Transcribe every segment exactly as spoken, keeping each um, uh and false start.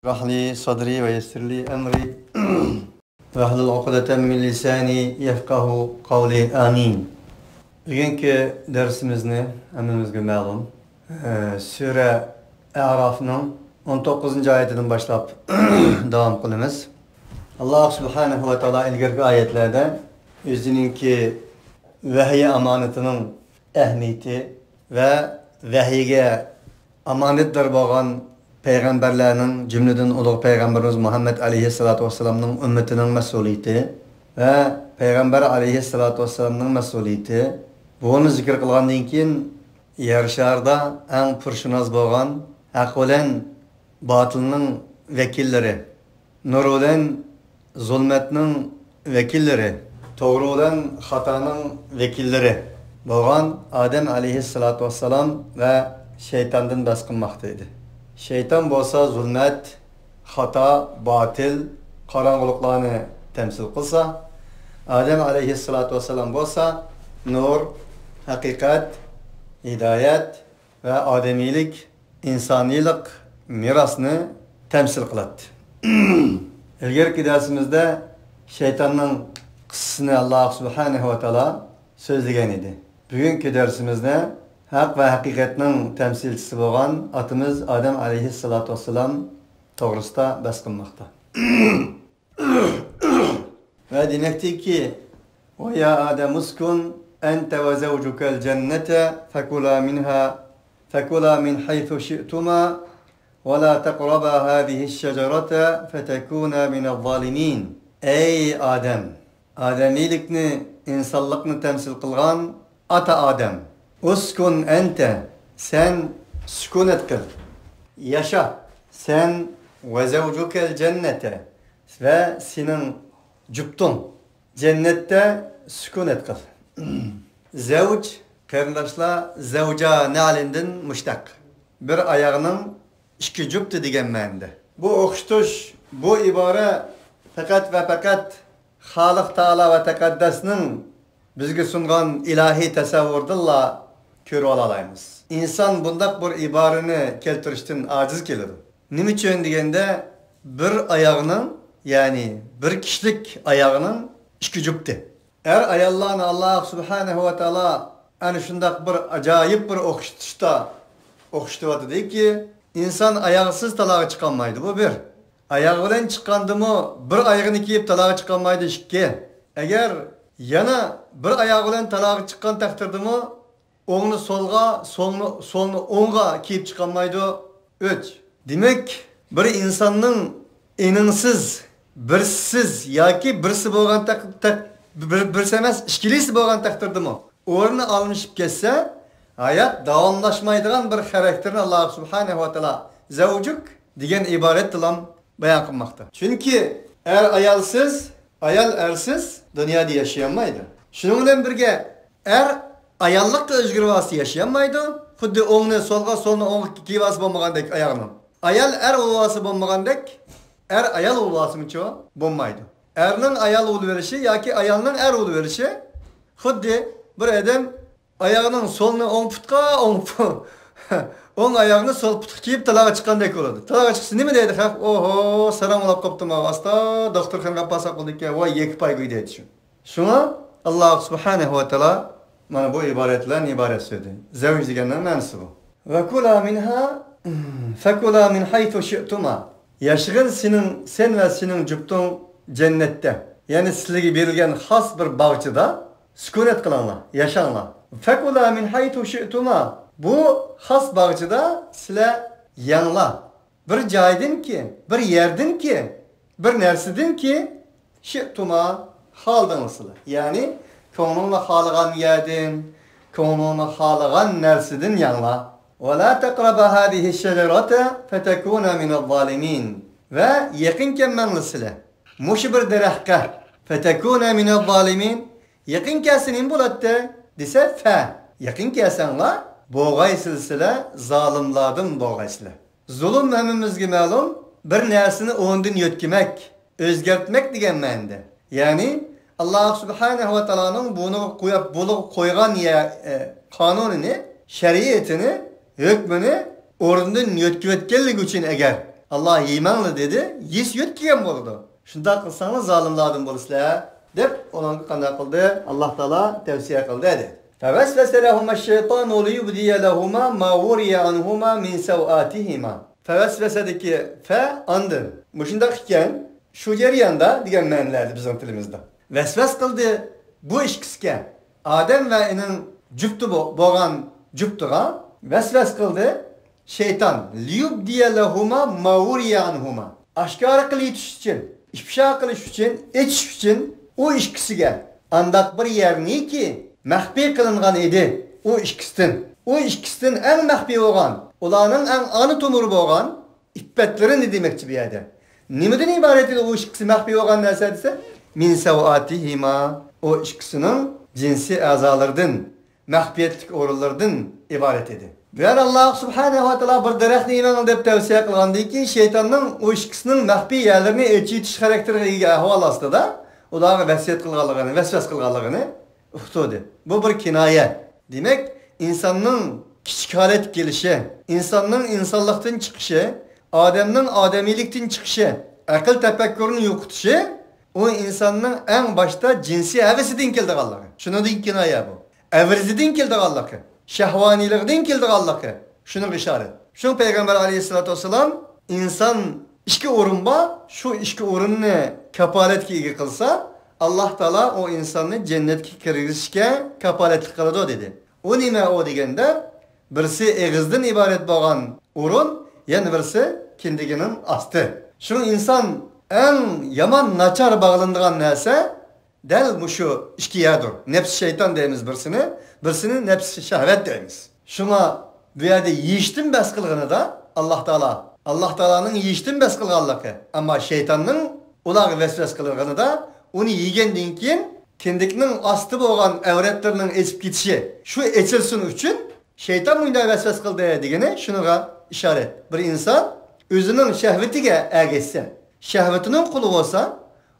اشرح لي صدري ويسر لي أمري واحلل عقدة من لساني يفقهوا قولي. آمين. بۈگۈنكى دەرسىمىزنى ھەممىمىزگە مەلۇم، ئە، سۈرە ئەرافنىڭ ئون توققۇزىنچى ئايىتىدىن باشلاپ داۋام قىلىمىز. ئاللاھ سۇبھانەھۇ ۋە تائالا ئىلگىرىكى ئايەتلەردە ئۆزىنىڭكى ۋەھىي ئامانىتىنىڭ ئەھمىيىتى ۋە ۋەھىيگە ئامانەتدار بولغان پەيغەمبەرلەرنىڭ، جۈملىدىن ئۇلۇغ پەيغەمبىرىمىز مۇھەممەد ئەلەيھىسسالاتۇ ۋەسسالامنىڭ ئۈممىتىنىڭ مەسئۇلىيىتى ۋە پەيغەمبەر ئەلەيھىسسالاتۇ ۋەسسالامنىڭ مەسئۇلىيىتى، بۇنى زىكىر قىلغاندىن كېيىن، يەر شارىدا ئەڭ پۇرشۇناس بولغان ھەق بىلەن باتىلنىڭ ۋەكىللىرى، نۇر بىلەن زۇلمەتنىڭ ۋەكىللىرى، توغرا بىلەن خاتانىڭ ۋەكىللىرى بولغان ئادەم ئەلەيھىسسالاتۇ ۋەسسالام ۋە شەيتاندىن بەھس قىلماقتا ئىدى. شەيتان بولسا زۇلمەت، خاتا، باتىل، قاراڭغۇلۇقلارنى تەمسىل قىلسا، ئادەم ئەلەيھىسسالاتۇ ۋەسسالام بولسا نۇر، ھەقىقەت، ھىدايەت ۋە ئادەمىيلىك، ئىنسانىيلىق مىراسنى تەمسىل قىلاتتى. ئىلگىرىكى دەرسىمىزدە شەيتاننىڭ قىسسىسىنى ئاللاھ سۇبھانەھۇ ۋە تائالا سۆزلىگەن ئىدى. بۈگۈنكى دەرسىمىزدە ھەق ۋە ھەقىقەتنىڭ تەمسىلچىسى بولغان ئاتىمىز ئادەم ئەلەيھىسسالاتۇ ۋەسسالام توغرىسىدا بەھس قىلماقتا. ۋە دېمەكتىكى، ويا آدم اسكن أنت وزوجك الجنة فكلا منها، فكلا من حيث شئتما ولا تقربا هذه الشجرة فتكونا من الظالمين. ئەي ئادەم، ئادەمىيلىكنى، ئىنسانلىقنى تەمسىل قىلغان ئاتا ئادەم. اسكن أنت، سەن سۈكۈنەت قىل، ياشا. سەن، وزوجك الجنة، ۋە سېنىڭ جۈپتۇڭ جەننەتتە سۈكۈنەت قىل. زەۋج، قېرىنداشلار، زەۋجا نەلىندىن مۇشتەق. بىر ئاياغنىڭ ئىككى جۈپتى دېگەن مەنىدە. بۇ ئوخشىتىش، بۇ ئىبارە پەقەت ۋە پەقەت خالىق تائالا ۋە تەقەددەسنىڭ بىزگە سۇنغان ئىلاھىي تەسەۋۋۇردىنلا كۆرۈۋالالايمىز. ئىنسان بۇنداق بىر ئىبارىنى كەلتۈرۈشتىن ئاجىز كېلىدۇ. نېمە ئۈچۈن دېگەندە، بىر ئاياغنىڭ، يەنى بىر كىشىلىك ئاياغنىڭ ئىككى جۈپتى. ئەر ئاياللارنى ئاللاھ سۇبھانەھۇ ۋە تائالا ئەنە شۇنداق بىر ئاجايىپ بىر ئوخشىتىشتا ئوخشىتىۋاتىدۇكى، ئىنسان ئاياغسىز تالاغا چىقالمايدۇ، بۇ بىر. ئاياغ بىلەن چىققاندىمۇ بىر ئايىغىنى كىيىپ تالاغا چىقالمايدۇ، ئىككى. ئەگەر يەنە بىر ئاياغ بىلەن تالاغا چىققان تەقدىردىمۇ، ئوڭنى سولغا، سولنى، سولنى ئوڭغا كىيىپ چىقالمايدۇ، ئۈچ. دېمەك، بىر ئىنساننىڭ ئېنىڭسىز، بىرسىز ياكى بىرسى بولغان تەق-، تەق-، بىر، بىرسى ئەمەس، ئىككىلىسى بولغان تەقدىردىمۇ، ئورنى ئالمىشىپ كەتسە، ھايات داۋاملاشمايدىغان بىر خاراكتېرنى ئاللاھ سۇبھانەھۇ ۋە تائالا زەۋجۈك دېگەن ئىبارەتتىلا بايان قىلماقتا. چۈنكى ئەر ئايالسىز، ئايال ئەرسىز دۇنيادا ياشىيالمايدۇ. شۇنىڭ بىلەن بىرگە، ئەر ئاياللىققا ئۆزگىرىۋالسا ياشىيالمايدۇ. خۇددى ئوڭنى سولغا، سولنى ئوڭغا كىيىۋالسا بولمىغاندەك ئاياغنى. ئايال ئەر بولۇۋالسا بولمىغاندەك، ئەر ئايال بولۇۋالسىمۇچۇ؟ بولمايدۇ. ئەرنىڭ ئايال بولۇۋېلىشى ياكى ئايالنىڭ ئەر بولۇۋېلىشى خۇددى بىر ئادەم ئاياغنىڭ سولىنى ئوڭ پۇتقا، ئوڭ پۇ-، ئوڭ ئاياغنى سول پۇتقا كىيىپ تالاغا چىققاندەك بولىدۇ. تالاغا چىقسا نېمە دەيدۇ خەق؟ ئوھو، ساراڭ بولاپ قاپتىمەن، ئاستا دوختۇرخانىغا ئاپارساق بولىدىكەن، ۋاي يەككە پايگۇي دەيدۇ شۇ. شۇڭا ئاللاھ سۇبھانەھۇ ۋە تائالا مانا بۇ ئىبارەتلەردىن ئىبارەت سۆزلىدى. زەۋج دېگەننىڭ مەنىسى بۇ. ۋە كۇلا مىنھا، فەكۇلا مىن ھەيسۇ شىئتۇما. ياشىغىن سېنىڭ، سەن ۋە سېنىڭ جۈپتۈڭ جەننەتتە. يەنى سىلەرگە بېرىلگەن خاس بىر باغچىدا سۈكۈنەت قىلىڭلار، ياشاڭلار. فەكۇلا مىن ھەيسۇ شىئتۇما. بۇ خاس باغچىدا سىلەر يەڭلار. بىر جايدىنكى، بىر يەردىنكى، بىر نەرسىدىنكى، شىئتۇما، خالىدىڭلار سىلەر. يەنى كۆڭلۈڭلار خالىغان يەردىن، كۆڭلۈڭلار خالىغان نەرسىدىن يەڭلار. ۋە لا تەقرەبا ھازىھىش شەجەرەتە فەتەكۇنا مىنەز زالىمىن. ۋە يېقىن كەلمەڭلار سىلەر مۇشۇ بىر دەرەخكە. فەتەكۇنا مىنەز زالىمىن. يېقىن كەلسە نېمە بولاتتى دېسە، فە، يېقىن كەلسەڭلار، بولغايسىلەر سىلەر زالىملاردىن بولغايسىلەر. زۇلۇم ھەممىمىزگە مەلۇم، بىر نەرسىنى ئورنىدىن يۆتكىمەك، ئۆزگەرتمەك دېگەن مەنىدە. يەنى ئاللاھ سۇبھانەھۇ ۋە تائالانىڭ بۇنىڭغا قويۇپ، بۇنىڭغا قويغان يە-، ئە، قانۇنىنى، شەرىئىتىنى، ھۆكمىنى ئورنىدىن يۆتكىۋەتكەنلىكى ئۈچۈن ئەگەر ئاللا يېمەڭلار دېدى، يېسە يۆتكىگەن بولىدۇ. شۇنداق قىلساڭلار زالىملاردىن بولىسىلەر، دەپ ئۇلارغا قانداق قىلدى؟ ئاللا تائالا تەۋسىيە قىلدى، دەيدۇ. فوسوس لهما الشيطان ليبدي لهما ما وري عنهما من سوآتهما. فوسوسدىكى فە ئاندىن. مۇشۇنداق ئىكەن، شۇ جەرياندا دېگەن مەنىلەردە بىزنىڭ تىلىمىزدا. ۋەسۋەس قىلدى بۇ ئىككىسىگە. ئادەم ۋە ئېنىڭ جۈپتى بو-، بولغان جۈپتىغا ۋەسۋەس قىلدى شەيتان. ليبدي لهما ما وري عنهما. ئاشكارا قىلىۋېتىش ئۈچۈن، ئىپشا قىلىش ئۈچۈن، ئېچىش ئۈچۈن ئۇ ئىككىسىگە ئانداق بىر يەرنىكى مەخپىي قىلىنغان ئىدى ئۇ ئىككىسىدىن. ئۇ ئىككىسىدىن ئەڭ مەخپىي بولغان، ئۇلارنىڭ ئەڭ ئانا تومۇرى بولغان ئىپپەتلىرىنى دېمەكچى بۇ يەردە. نېمىدىن ئىبارەت ئىدى ئۇ ئىككىسى مەخپىي بولغان نەرسە دېسە، من سوآتهما، ئۇ ئىككىسىنىڭ جىنسىي ئەزالىرىدىن، مەخپىيەتلىك ئورۇنلىرىدىن ئىبارەت ئىدى. بۇ يەردە ئاللا سۇبھانەھۇ ۋە تائالا بىر دەرەخنى يېمەڭ دەپ تەۋسىيە قىلغاندىن كېيىن، شەيتاننىڭ ئۇ ئىككىسىنىڭ مەخپىي يەرلىرىنى ئېچىۋېتىش خاراكتېرىگە ئىگە ئەھۋال ئاستىدا ئۇلارغا ۋەسىيەت قىلغانلىقىنى، ۋەسۋەس قىلغانلىقىنى ئۇقتۇردى. بۇ بىر كىنايە. دېمەك، ئىنساننىڭ كىچىك ھالەتكە كېلىشى، ئىنساننىڭ ئىنسانلىقتىن چىقىشى، ئادەمنىڭ ئادەمىيلىكتىن چىقىشى، ئەقىل تەپەككۇرنى يوقىتىشى، ئۇ ئىنساننىڭ ئەڭ باشتا جىنسىي ھەۋىسىدىن كېلىدىغانلىقى. شۇنىڭدىن كىنايە بۇ. ئەۋرىزىدىن كېلىدىغانلىقى، شەھۋانىيلىقىدىن كېلىدىغانلىقى، شۇنىڭغا ئىشارەت. شۇڭا پەيغەمبەر ئەلەيھىسسالاتۇ ۋەسسالام، ئىنسان ئىككى ئورۇن بار، شۇ ئىككى ئورۇننى كاپالەتكە ئىگە قىلسا، ئاللا تائالا ئۇ ئىنساننى جەننەتكە كىرگۈزۈشكە كاپالەتلىك قىلىدۇ، دېدى. ئۇ نېمە ئۇ دېگەندە، بىرسى ئېغىزدىن ئىبارەت بولغان ئورۇن، يەنە بىرسى كىندىكىنىڭ ئاستى. شۇڭا ئىنسان ئەڭ يامان، ناچار باغلىنىدىغان نەرسە دەل مۇشۇ ئىككى يەردۇر. نەپسى شەيتان دەيمىز بىرسىنى، بىرسىنى نەپسى شەھۋەت دەيمىز. شۇڭا بۇ يەردە يېيىشتىن بەس قىلغىنىدا، ئاللا تائالا، ئاللا تائالانىڭ يېيىشتىن بەس قىلغانلىقى، ئەمما شەيتاننىڭ ئۇلارغا ۋەسۋەسە قىلغىنىدا، ئۇنى يېگەندىن كېيىن كىندىكنىڭ ئاستى بولغان ئەۋرەتلىرىنىڭ ئېچىپ كېتىشى، شۇ ئېچىلسۇن ئۈچۈن شەيتان مۇنداق ۋەسۋەسە قىلدى دېگىنى شۇنىڭغا ئىشارەت. بىر ئىنسان ئۆزىنىڭ شەھۋىتىگە ئەگەشسە، شەھۋىتىنىڭ قۇلى بولسا،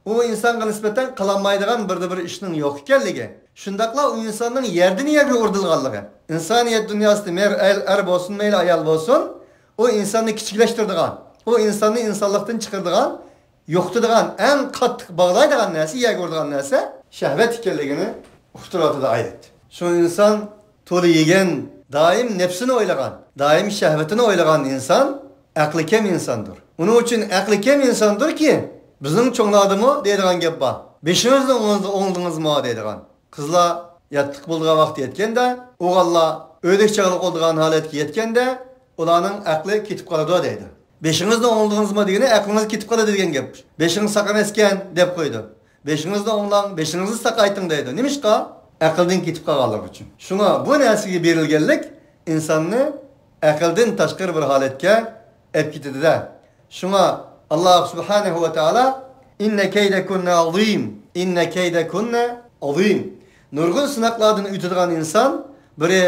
ئۇ ئىنسانغا نىسبەتەن قىلالمايدىغان بىردە بىر ئىشنىڭ يوق ئىكەنلىكى، شۇنداقلا ئۇ ئىنساننىڭ يەردىن يەرگە ئۇرۇلغانلىقى، ئىنسانىيەت دۇنياسىدا مەيلى ئەر، ئەر بولسۇن، مەيلى ئايال بولسۇن، ئۇ ئىنساننى كىچىكلەشتۈرىدىغان، ئۇ ئىنساننى ئىنسانلىقتىن چىقىرىدىغان، يوقىتىدىغان، ئەڭ قاتتىق باغلايدىغان نەرسە، يەرگە ئۇرىدىغان نەرسە شەھۋەت ئىكەنلىكىنى ئۇقتۇرۇۋاتىدۇ ئايەت. شۇ ئىنسان تولا يېگەن، دائىم نەپسىنى ئويلىغان، دائىم شەھۋىتىنى ئويلىغان ئىنسان ئەقلى كەم ئىنساندۇر. ئۇنىڭ ئۈچۈن ئەقلى كەم ئىنساندۇركى، بىزنىڭ چوڭلاردىمۇ دەيدىغان گەپ بار. بېشىڭىزنى ئوڭ-، ئوڭلىدىڭىزمۇ دەيدىغان. قىزلار ياتلىق بولىدىغان ۋاقتى يەتكەندە، ئوغۇللار ئۆيدەك چاغلىق بولىدىغان ھالەتكە يەتكەندە، ئۇلارنىڭ ئەقلى كېتىپ قالىدۇ دەيدۇ. بېشىڭىزنى ئوڭلىدىڭىزمۇ دېگىنى ئەقلىڭىز كېتىپ قالىدۇ دېگەن گەپ. بېشىڭىز ساق ئەمەسكەن دەپ قويىدۇ. بېشىڭىزنى ئوڭلاڭ، بېشىڭىزنى ساقايتىڭ دەيدۇ. نېمىشقا؟ ئەقىلدىن كېتىپ قالغانلىقى ئۈچۈن. شۇڭا بۇ نەرسىگە بېرىلگەنلىك ئىنساننى ئەقىلدىن تاشقىرى بىر ھالەتكە ئەپ كېتىدۇ-دە. شۇڭا ئاللا سۇبھانەھۇ ۋە تائالا، «ئىننە كەيدەكۇننە ئازىم، ئىننە كەيدەكۇننە ئازىم.» نۇرغۇن سىناقلاردىن ئۆتىدىغان ئىنسان بىرى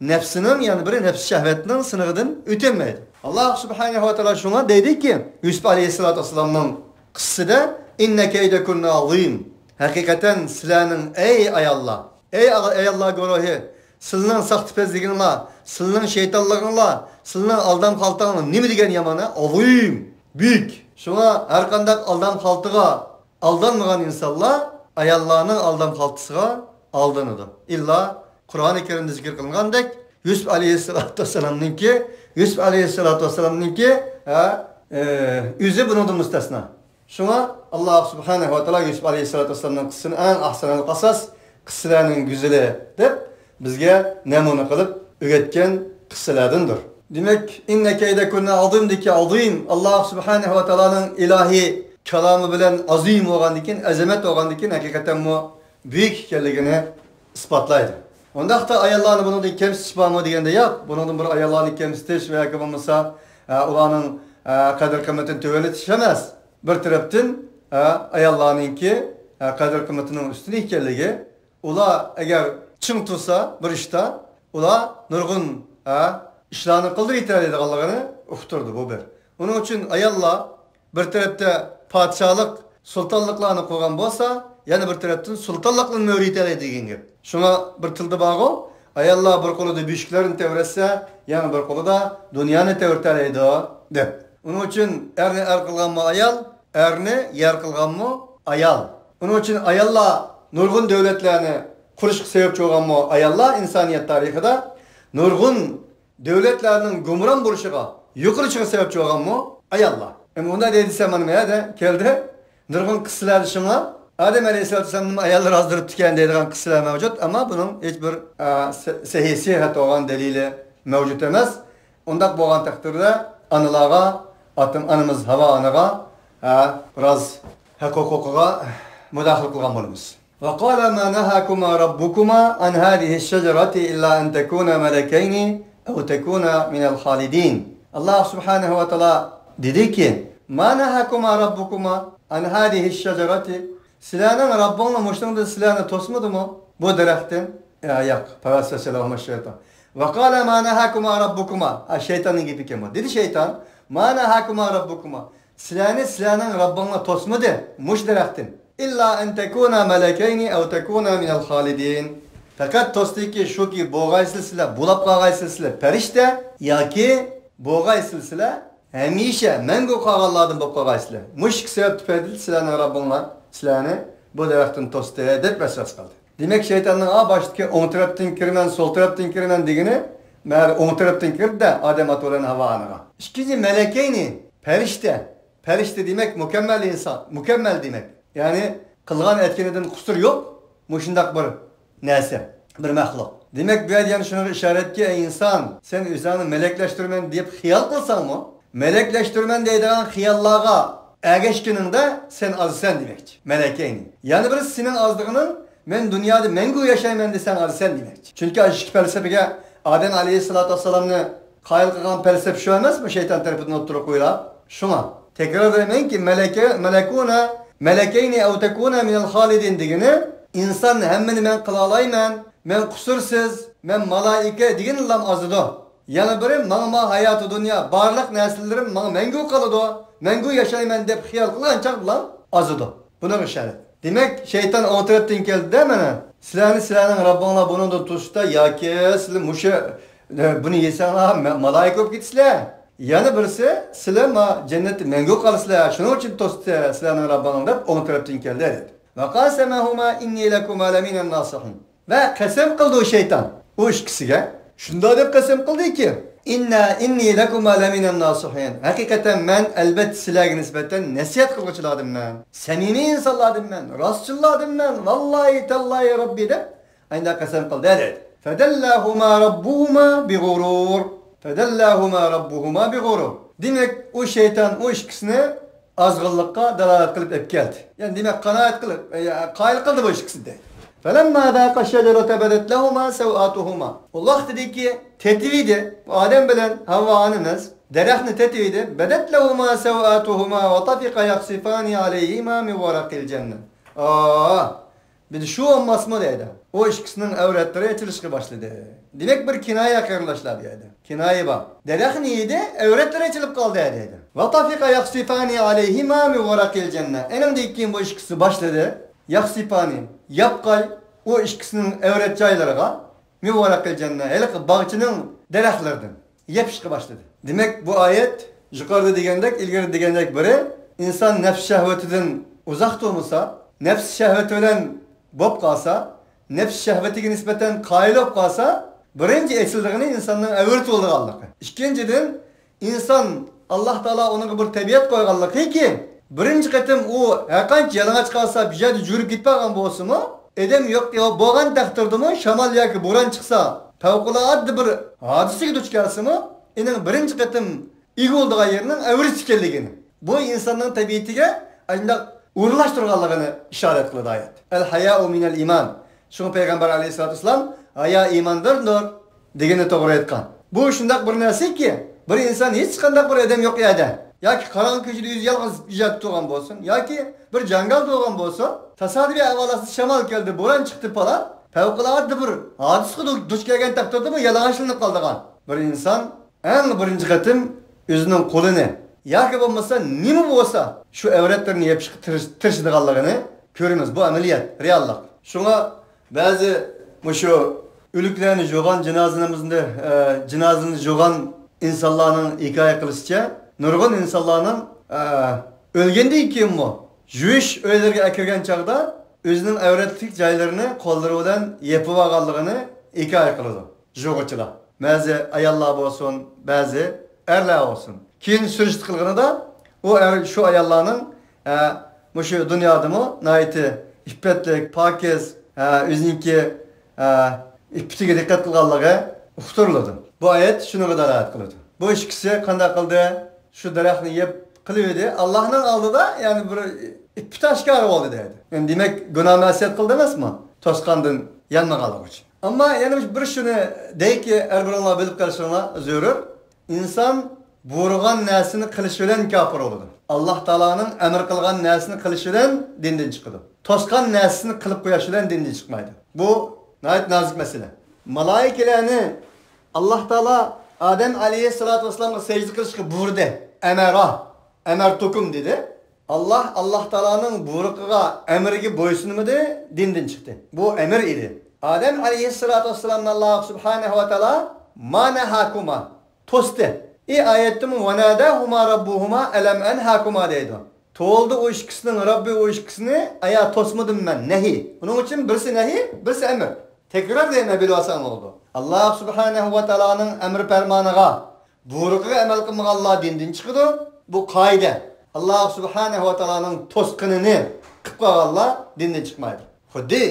نەپسىنىڭ، يەنە بىرى نەپسى شەھۋەتنىڭ سىنىقىدىن ئۆتەلمەيدۇ. ئاللا سۇبھانەھۇ ۋە تائالا شۇڭا دەيدۇكى، يۈسۈپ ئەلەيھىسسالاتۇ ۋەسسالامنىڭ قىسسىسىدە، «ئىننە كەيدەكۇننە ئازىم.» ھەقىقەتەن سىلەرنىڭ، ئەي ئاياللار، ئەي ئا-، ئاياللار گۇرۇھى، سىلىنىڭ ساختىپەزلىكىڭلار، سىلىنىڭ شەيتانلىقىڭلار، سىلىنىڭ ئالدام خالتاڭلار نېمە دېگەن يامان، ھە؟ ئازىم، بۈيۈك. شۇڭا ھەرقانداق ئالدام خالتىغا ئالدانمىغان ئىنسانلار ئاياللارنىڭ ئالدام خالتىسىغا ئالدىنىدۇ. ئىللا قۇرئانى كەرىمدە زىكىر قىلىنغاندەك، يۈسۈپ ئەلەيھىسسالاتۇ ۋەسسالامنىڭكى، يۈسۈپ ئەلەيھىسسالاتۇ ۋەسسالامنىڭكى، ھە، ئە، ئۆزى بۇنىڭدىن مۇستەسنا. شۇڭا ئاللا سۇبھانەھۇ ۋە تائالا يۈسۈپ ئەلەيھىسسالاتۇ ۋەسسالامنىڭ قىسسىسىنى ئەڭ ئەھسەنەل قەسەس، قىسسىلەرنىڭ گۈزىلى دەپ بىزگە نەمۇنە قىلىپ ئۆگەتكەن قىسسىلەردىندۇر. دېمەك، «ئىننە كەيدەكۇننە ئازىم» دىكى ئازىم، ئاللا سۇبھانەھۇ ۋە تائالانىڭ ئىلاھىي كالامى بىلەن ئازىم بولغاندىكىن، ئەزەمەت بولغاندىكىن، ھەقىقەتەنمۇ بۈيۈك ئىكەنلىكىنى ئىسپاتلايدۇ. ئۇنداقتا ئاياللارنى بۇنىڭدىن كەمسىتىش بارمۇ دېگەندە، ياق، بۇنىڭدىن بىر ئاياللارنى كەمسىتىش ۋە ياكى بولمىسا، ئە، ئۇلارنىڭ، ئە، قەدىر-قىممىتىنى تۆۋەنلىتىش ئەمەس. بىر تەرەپتىن، ئە، ئاياللارنىڭكى، ئە، قەدىر-قىممىتىنىڭ ئۈستۈن ئىكەنلىكى، ئۇلار ئەگەر چىڭ تۇرسا بىر ئىشتا، ئۇلار نۇرغۇن، ئە، ئىشلارنى قىلدۇرۇۋېتەلەيدىغانلىقىنى ئۇقتۇردى بۇ بىر. ئۇنىڭ ئۈچۈن ئاياللار بىر تەرەپتە پادىشاھلىق، سۇلتانلىقلارنى قۇرغان بولسا، يەنە بىر تەرەپتىن سۇلتانلىقنى مۆرىيىتەلەيدۇ دېگەن گەپ. شۇڭا بىر تىلدا بارغۇ، ئاياللار بىر قولىدا بۆشۈكلەرنى تەۋرەتسە، يەنە بىر قولىدا دۇنيانى تەۋرىتەلەيدۇ، دەپ. ئۇنىڭ ئۈچۈن ئەرنى ئەر قىلغانمۇ ئايال، ئەرنى يەر قىلغانمۇ ئايال. ئۇنىڭ ئۈچۈن ئاياللار نۇرغۇن دۆلەتلەرنى قۇرۇشقا سەۋەبچى بولغانمۇ ئاياللار ئىنسانىيەت تارىخىدا. نۇرغۇن دۆلەتلەرنىڭ گۇمران بولۇشىغا، يوقىلىشىغا سەۋەبچى بولغانمۇ ئاياللار. ئەمما ئۇنداق دەي دېسەم، مانا مەيەدە كەلدى. نۇرغۇن قىسسىلەردە شۇڭا ئادەم ئەلەيھىسسالاتۇ ۋەسسالامنىمۇ ئاياللىرى ئازدۇرۇپتىكەن دەيدىغان قىسسىلەر مەۋجۇت، ئەمما بۇنىڭ ھېچ بىر، ئە، سە-، سەھىھ سىيھەت بولغان دەلىلى مەۋجۇت ئەمەس. ئۇنداق بولغان تەقدىردە ئانىلارغا، ئاتام-، ئانىمىز ھاۋا ئانىغا، ھە، بىراز ھەق ھوقۇقىغا مۇداخىلە قىلغان بولىمىز. وقال ما نهاكما ربكما عن هذه الشجرة إلا أن تكونا ملكين أو تكونا من الخالدين. ئاللا سۇبھانەھۇ ۋە تائالا دېدىكى، ما نهاكما ربكما عن هذه الشجرة، سىلەرنىڭ رەببىڭلار مۇشۇنىڭدىن سىلەرنى توسمىدىمۇ؟ بۇ دەرەختىن؟ يا، ياق. فوسوس لهما الشيطان. وقال ما نهاكما ربكما. ھە، شەيتاننىڭ گېپى ئىكەن بۇ. دېدى شەيتان، ما نهاكما ربكما. سىلەرنى سىلەرنىڭ رەببىڭلار توسمىدى مۇشۇ دەرەختىن. إلا أن تكونا ملكين أو تكونا من الخالدين. پەقەت توستىكى شۇكى، بولغايسىلەر سىلەر، بولاپ قالغايسىلەر سىلەر پەرىشتە ياكى بولغايسىلەر سىلەر ھەمىشە مەڭگۈ قالغانلاردىن بولۇپ قالغايسىلەر. مۇشۇ ئىككى سەۋەب تۈپەيلىدىن سىلەرنىڭ رەببىڭلار سىلەرنى بۇ دەرەختىن توستى، دەپ ۋەسۋەسە قىلدى. دېمەك، شەيتاننىڭ، ئا، باشتىكى ئوڭ تەرەپتىن كىرىمەن، سول تەرەپتىن كىرىمەن دېگىنى، مەن ئوڭ تەرەپتىن كىردى-دە، ئادەم ئاتا بىلەن ھاۋا ئانىغا. ئىككىنچى، مەلەكەينى، پەرىشتە. پەرىشتە دېمەك، مۇكەممەل ئىنسان، مۇكەممەل دېمەك. يەنى، قىلغان ئەتكىنىدىن قۇسۇر يوق، مۇشۇنداق بىر نەرسە، بىر مەخلۇق. دېمەك، بۇ يەردە يەنە شۇنىڭغا ئىشارەتكى، ئەي ئىنسان، سەن ئۆزۈڭنى مەلەكلەشتۈرىمەن دەپ خىيال قىلساڭمۇ، مەلەكلەشتۈرىمەن دەيدىغان خىياللارغا ئەگەشكىنىڭدە سەن ئازىسەن دېمەكچى. مەلەكەينى. يەنە بىرسى سېنىڭ ئازىدىغىنىڭ، مەن دۇنيادا مەڭگۈ ياشايمەن دېسەڭ ئازىسەن دېمەكچى. چۈنكى ئاشۇ ئىككى پەلسەپىگە ئادەم ئەلەيھىسسالاتۇ ۋەسسالامنى قايىل قىلغان پەلسەپە شۇ ئەمەسمۇ، شەيتان تەرىپىدىن ئوتتۇرىغا قويۇلۇپ؟ شۇڭا تەكرارلايمەنكى، مەلەكە، مەلەكۇنا، مەلەكەينى ئەۋ تەكۇنا مىنەل خالىدىن دېگىنى، ئىنسان ھەممىنى مەن قىلالايمەن، مەن قۇسۇرسىز، مەن مالايىكە دېگىنىلا ئازىدۇ. يەنە بىرى، ماڭا، ما ھاياتۇ دۇنيا، بارلىق نەرسىلىرىم ماڭا مەڭگۈ قالىدۇ، مەڭگۈ ياشايمەن دەپ خىيال قىلغان چاغدىلا ئازىدۇ. بۇنىڭغا ئىشارەت. دېمەك، شەيتان ئوڭ تەرەپتىن كەلدى-دە مانا. سىلەرنى سىلەرنىڭ رەببىڭلار بۇنىڭدىن توسۇشتا ياكى سىلەر مۇشۇ، ئە، بۇنى يېسەڭلار مە-، مالايىكە بولۇپ كېتىسىلەر. يەنە بىرسى، سىلەر ما جەننەتتە مەڭگۈ قالىسىلەر، شۇنىڭ ئۈچۈن توستى سىلەرنىڭ رەببىڭلار دەپ ئوڭ تەرەپتىن كەلدى، دېدى. ۋەقاسەمەھۇما ئىننى لەكۇما لەمىنەن ناسىھىن. ۋە قەسەم قىلدى ئۇ شەيتان ئۇ ئىككىسىگە. شۇنداق دەپ قەسەم قىلدىكى، ئىننا ئىننى لەكۇما لەمىنەن ناسىھىن. ھەقىقەتەن مەن ئەلبەتتە سىلەرگە نىسبەتەن نەسىھەت قىلغۇچىلاردىنمەن. سەمىمىي ئىنسانلاردىنمەن، راستچىللاردىنمەن. ۋاللاھى تاللاھى رەببى دەپ ئانداق قەسەم قىلدى، دېدى. فەدەللاھۇما رەببۇھۇما بىغۇرۇر. فەدەللاھۇما رەببۇھۇما بىغۇرۇر. دېمەك، ئۇ شەيتان ئۇ ئىككىسىنى ئازغىنلىققا دالالەت قىلىپ ئەپ كەلدى. يەنى دېمەك، قانائەت قىلىپ، ئە، قايىل قىلدى بۇ ئىككىسىنى دەيدۇ. فلما ذاقا الشجرة بدت لهما سوآتهما. ئۇ ۋاقتىدىكى تېتىۋىدى، ئادەم بىلەن ھاۋا ئانىمىز دەرەخنى تېتىۋىدى. بدت لهما سوآتهما وطفقا يخصفان عليهما من ورق الجنة. ئا، بىر شۇ بولماسمۇ دەيدۇ. ئۇ ئىككىسىنىڭ ئەۋرەتلىرى ئېچىلىشقا باشلىدى. دېمەك، بىر كىنايە قېرىنداشلار بۇ يەردە. كىنايە بار. دەرەخنى يېدى، ئەۋرەتلىرى ئېچىلىپ قالدى دەيدۇ. وطفقا يخصفان عليهما من ورق الجنة. ئېنىڭدىن كېيىن بۇ ئىككىسى باشلىدى. يخصفان، ياپقاي، ئۇ ئىككىسىنىڭ ئەۋرەت جايلىرىغا، من ورق الجنة، ھېلىقى باغچىنىڭ دەرەخلىرىدىن يېپىشقا باشلىدى. دېمەك، بۇ ئايەت يۇقىرىدا دېگەندەك، ئىلگىرى دېگەندەك بىرى، ئىنسان نەپس شەھۋىتىدىن ئۇزاق تۇرمىسا، نەپس شەھۋىتى بىلەن بولۇپ قالسا، نەپس شەھۋىتىگە نىسبەتەن قايىل بولۇپ قالسا، بىرىنچى ئېچىلىدىغىنى ئىنساننىڭ ئەۋرىتى بولىدىغانلىقى. ئىككىنچىدىن، ئىنسان، ئاللاھ تائالا ئۇنىڭغا بىر تەبىئەت قويغانلىقىكى، بىرىنچى قېتىم ئۇ ھەرقانچە يالىڭاچ قالسا، بىر يەردە يۈگۈرۈپ كېتىپ قالغان بولسىمۇ، ئادەم يوق بولغان تەقدىردىمۇ، شامال ياكى بوران چىقسا، پەۋقۇلئاددە بىر ھادىسىگە دۇچ كەلسىمۇ، ئېنىڭ بىرىنچى قېتىم ئىگە بولىدىغان يېرىنىڭ ئەۋرىتى ئىكەنلىكىنى، بۇ ئىنساننىڭ تەبىئىتىگە ئانداق ئورۇنلاشتۇرغانلىقىنى ئىشارەت قىلىدۇ ئايەت. الحياء من الإيمان. شۇڭا پەيغەمبەر ئەلەيھىسسالاتۇ ۋەسسالام، ھايا ئىماندىندۇر، دېگىنى توغرا ئېيتقان. بۇ شۇنداق بىر نەرسىكى، بىر ئىنسان ھېچقانداق بىر ئادەم يوق يەردە ياكى قاراڭغۇ كېچىدە ئۆزى يالغۇز بىر يەردە تۇرغان بولسۇن ياكى بىر جاڭگالدا تۇرغان بولسۇن، تاسادىپىي ئەھۋال ئاستىدا شامال كەلدى، بوران چىقتى پالان، پەۋقۇلئاددە بىر ھادىسىگە دۇ-، دۇچ كەلگەن تەقدىردىمۇ يالىڭاچلىنىپ قالىدىغان بىر ئىنسان ئەڭ بىرىنچى قېتىم ئۆزىنىڭ قولىنى ياكى بولمىسا نېمە بولسا شۇ ئەۋرەتلىرىنى يېپىشقا تىرىش-، تىرىشىدىغانلىقىنى كۆرىمىز. بۇ ئەمەلىيەت، رېئاللىق. شۇڭا بەزى مۇشۇ ئۆلۈكلەرنى جۇغان، جىنازىمىزنى، ئە، جىنازىنى جۇغان ئىنسانلارنىڭ ھېكايە قىلىشىچە، نۇرغۇن ئىنسانلارنىڭ، ئە، ئۆلگەندىن كېيىنمۇ يۇيۇش ئۆيلىرىگە ئەكىرگەن چاغدا ئۆزىنىڭ ئەۋرەتلىك جايلىرىنى قوللىرى بىلەن يېپىۋالغانلىقىنى ھېكايە قىلىدۇ يۇغۇچىلار. بەزى ئاياللار بولسۇن، بەزى ئەرلەر بولسۇن. كېيىن سۈرۈشتە قىلغىنىدا ئۇ ئەر، شۇ ئاياللارنىڭ، ئە، مۇشۇ دۇنيادىمۇ ناھايىتى ئىپپەتلىك، پاكىز، ئە، ئۆزىنىڭكى، ئە، ئىپپىتىگە دىققەت قىلغانلىقى ئۇقتۇرۇلىدۇ. بۇ ئايەت شۇنىڭغا دالالەت قىلىدۇ. بۇ ئىككىسى قانداق قىلدى؟ شۇ دەرەخنى يەپ قىلىۋىدى. ئاللاھنىڭ ئالدىدا، يەنى، بىر ئىپپىتى ئاشكارا بولدى دەيدۇ. يەنى، دېمەك، گۇناھ مەسىيەت قىلدى ئەمەسمۇ؟ توسقاندىن يانمىغانلىقى ئۈچۈن. ئەمما يەنە بىر شۇنى دەيكى، ھەر بىرىڭلار بىلىپ قېلىشىڭلار زۆرۈر. ئىنسان بۇيرۇغان نەرسىنى قىلىش بىلەن كاپىر بولىدۇ. ئاللاھ تائالانىڭ ئەمر قىلغان نەرسىنى قىلىش بىلەن دىندىن چىقىدۇ. توسقان نەرسىسىنى قىلىپ قويۇش بىلەن دىندىن چىقمايدۇ. بۇ ناھايىتى نازۇك مەسىلە. مالايىكىلەرنى ئاللاھ تائالا ئادەم ئەلەيھىسسالاتۇ ۋەسسالامغا سەجدە قىلىشقا بۇيرۇدى. ئەمەرا، ئەمەرتۇكۇم دېدى. ئاللاھ، ئاللاھ تائالانىڭ بۇيرۇقىغا، ئەمرىگە بويسۇنمىدى، دىندىن چىقتى. بۇ ئەمر ئىدى. ئادەم ئەلەيھىسسالاتۇ ۋەسسالامنى ئاللاھ سۇبھانەھۇ ۋە تائالا ما نەھاكۇما، توستى. ئى ئايەتتىمۇ ۋە ناداھۇما رەببۇھۇما ئەلەم ئەنھاكۇما دەيدۇ. توۋلىدى ئۇ ئىككىسىنىڭ رەببى ئۇ ئىككىسىنى، ئايا توسمىدىم مەن، نەھى. بۇنىڭ ئۈچۈن بىرسى نەھى، بىرسى ئەمر. تەكرار دەيمەن، بىلىۋالساڭ بولىدۇ. ئاللاھ سۇبھانەھۇ ۋە تائالانىڭ ئەمرى پەرمانىغا، بۇيرۇقىغا ئەمەل قىلمىغانلار دىندىن چىقىدۇ. بۇ قائىدە. ئاللاھ سۇبھانەھۇ ۋە تائالانىڭ توسقىنىنى قىلىپ قالغانلار دىندىن چىقمايدۇ. خۇددى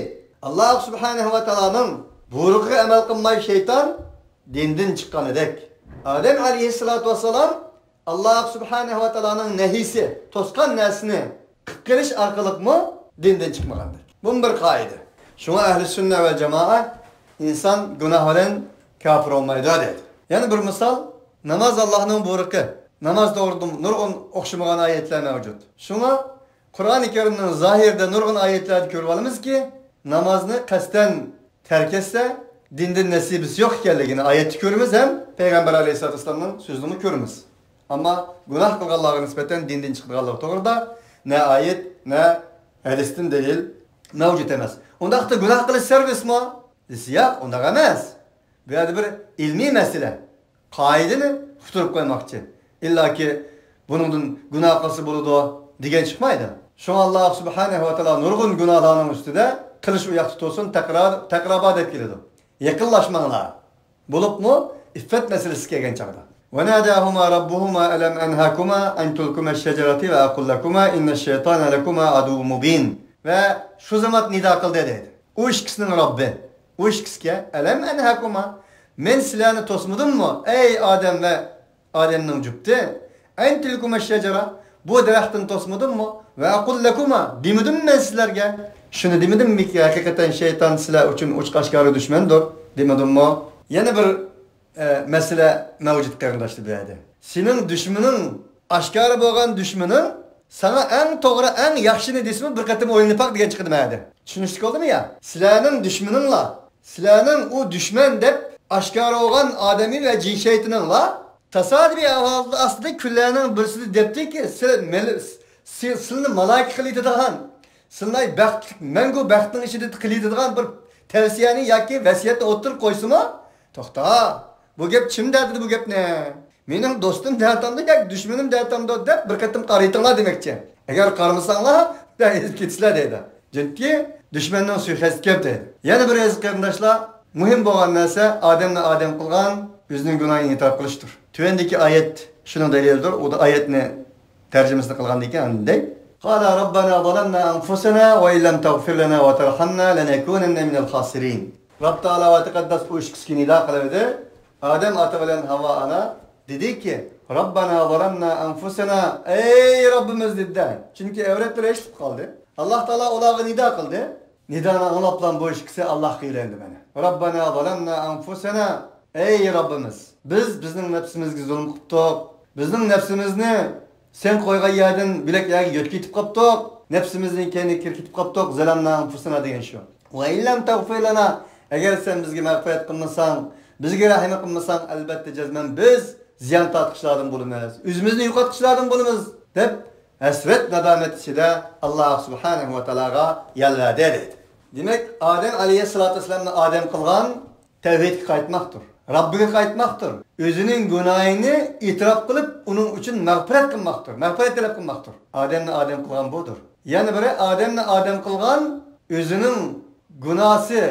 ئاللاھ سۇبھانەھۇ ۋە تائالانىڭ بۇيرۇقىغا ئەمەل قىلماي شەيتان دىندىن چىققانىدەك، ئادەم ئەلەيھىسسالاتۇ ۋەسسالام ئاللاھ سۇبھانەھۇ ۋە تائالانىڭ نەھىسى، توسقان نەرسىنى قىلىپ قېلىش ئارقىلىقمۇ دىندىن چىقمىغاندەك. بۇمۇ بىر قائىدە. شۇڭا ئەھلى سۈننە ۋە جامائە ئىنسان گۇناھ بىلەن كاپىر بولمايدۇ دەيدۇ. يەنە بىر مىسال، ناماز ئاللاھنىڭ بۇيرۇقى. ناماز توغرىدا نۇرغۇن ئوخشىمىغان ئايەتلەر مەۋجۇت. شۇڭا قۇرئانى كەرىمنىڭ زاھىرىدا نۇرغۇن ئايەتلەردە كۆرۈۋالىمىزكى، نامازنى قەستەن تەرك ئەتسە، دىندىن نەسىبىسى يوق ئىكەنلىكىنى ئايەتتە كۆرىمىز ھەم پەيغەمبەر ئەلەيھىسسالاتۇ ۋەسسالامنىڭ سۆزىدىمۇ كۆرىمىز. ئەمما گۇناھ قىلغانلارغا نىسبەتەن دىندىن چىقىدىغانلىقى توغرىدا نە ئايەت، نە ھەدىستىن دەلىل مەۋجۇت ئەمەس. ئۇنداقتا گۇناھ قىلىش سەربەستمۇ دېسە، ياق، ئۇنداق ئەمەس. بۇ يەردە بىر ئىلمىي مەسىلە. قائىدىنى ئۇقتۇرۇپ قويماقچى. ئىللاكى بۇنىڭدىن گۇناھ قىلسا بولىدۇ دېگەن چىقمايدۇ. شۇڭا ئاللاھ سۇبھانەھۇ ۋە تائالا نۇرغۇن گۇناھلارنىڭ ئۈستىدە قىلىش ئۇ ياقتا تۇرسۇن، تەكرار، تەكراربا دەپ كېلىدۇ. يېقىنلاشماڭلار. بولۇپمۇ ئىففەت مەسىلىسى كەلگەن چاغدا. وناداهما ربهما ألم أنهكما عن تلكما الشجرة وأقل لكما إن الشيطان لكما عدو مبين. ۋە شۇ زامات نىدا قىلدى دەيدۇ. ئۇ ئىككىسىنىڭ رەببى. ئۇ ئىككىسىگە، ئەلەم ئەنھەكۇما، مەن سىلەرنى توسمىدىممۇ، ئەي ئادەم ۋە ئادەمنىڭ جۈپتى؟ ئەن تىلكۇما شەجەرە، بۇ دەرەختىن توسمىدىممۇ؟ ۋە ئەقۇل لەكۇما، دېمىدىممۇ مەن سىلەرگە؟ شۇنى دېمىدىممىكى، ھەقىقەتەن شەيتان سىلەر ئۈچۈن ئوچۇق ئاشكارا دۈشمەندۇر، دېمىدىممۇ؟ يەنە بىر ئە، مەسىلە مەۋجۇت، قېرىنداشلار، بۇ يەردە. سېنىڭ دۈشمىنىڭ، ئاشكارا بولغان دۈشمىنىڭ ساڭا ئەڭ توغرا، ئەڭ ياخشىنى دېسىمۇ، بىر قېتىم ئويلىنىپ باق دېگەن چىقىدۇ مەدە. چۈشىنىشلىك بولدىمۇ يا؟ سىلەرنىڭ دۈشمىنىڭلار، سىلەرنىڭ ئۇ دۈشمەن دەپ ئاشكارا بولغان ئادىمى ۋە جىن شەيتىنىڭلار تاسادىپىي ئەھۋالدا ئاستىدا كۈنلەرنىڭ بىرسىدە دەپتىكى، سىل-، مەل-، سىل-، سىلىنى مالايكە قىلىۋېتىدىغان، سىلىنى بەخت، مەڭگۈ بەختنىڭ ئىچىدە قىلىۋېتىدىغان بىر تەۋسىيەنى ياكى ۋەسىيەتنى ئوتتۇرىغا قويسىمۇ، توختا، بۇ گەپ كىم دەتتى بۇ گەپنى؟ مېنىڭ دوستۇم دەتتىمدۇ ياكى دۈشمىنىم دەتتىمدۇ دەپ بىر قېتىم قارىتىڭلار دېمەكچى. ئەگەر قارىمىساڭلار، ئېزىپ كېتىسىلەر دەيدۇ. چۈنكى دۈشمەننىڭ سۇيىقەستى كۆپ دەيدۇ. يەنە بىر ئەزىز قېرىنداشلار، مۇھىم بولغان نەرسە ئادەمنى ئادەم قىلغان، ئۆزىنىڭ گۇناھىنى ئېتىراپ قىلىشتۇر. تۆۋەندىكى ئايەت شۇنىڭ دەلىلىدۇر. ئۇ ئايەتنى تەرجىمىسىنى قىلغاندىن كېيىن ئاندىن دەي. قالا ربنا ظلمنا أنفسنا وإن لم تغفر لنا وترحمنا لنكونن من الخاسرين. رەب تائالا ۋە تەقەددەس ئۇ ئىككىسىگە نىدا قىلىۋىدى. ئادەم ئاتا بىلەن ھاۋا ئانا دېدىكى، ربنا ظلمنا أنفسنا، ئەي رەببىمىز دېدى. چۈنكى ئەۋرەتلىرى ئېچىلىپ قالدى. ئاللاھ تائالا ئۇلارغا نىدا قىلدى. نىدانى ئاڭلاپلا بۇ ئىككىسى ئاللاھقا يۆلەندى مانا. ربنا ظلمنا أنفسنا، ئەي رەببىمىز، بىز بىزنىڭ نەپسىمىزگە زۇلۇم قىپتۇق. بىزنىڭ نەپسىمىزنى سەن قويغان يەردىن بۆلەك يەرگە يۆتكىتىپ قاپتۇق، نەپسىمىزنىڭ كەينىگە كىرىپ كېتىپ قاپتۇق، زەلەمنا ئەنفۇسەنا دېگەن شۇ. ۋە ئىن لەم تەغفىر لەنا، ئەگەر سەن بىزگە مەغپىرەت قىلمىساڭ، بىزگە رەھىم قىلمىساڭ، ئەلبەتتە جەزمەن بىز زىيان تارتقۇچىلاردىن بولىمىز، ئۆزىمىزنى يوقاتقۇچىلاردىن بولىمىز، دەپ ھەسرەت نادامەت ئىچىدە ئاللاھ سۇبھانەھۇ ۋە تائالاغا يالۋەردى دەيدۇ. دېمەك، ئادەم ئەلەيھىسسالاتۇ ۋەسسالامنى ئادەم قىلغان تەۋھىدكە قايتماقتۇر. رەببىگە قايتماقتۇر. ئۆزىنىڭ گۇناھىنى ئېتىراپ قىلىپ، ئۇنىڭ ئۈچۈن مەغپىرەت قىلماقتۇر. مەغپىرەت تەلەپ قىلماقتۇر. ئادەمنى ئادەم قىلغان بۇدۇر. يەنە بىرى، ئادەمنى ئادەم قىلغان ئۆزىنىڭ گۇناھسى،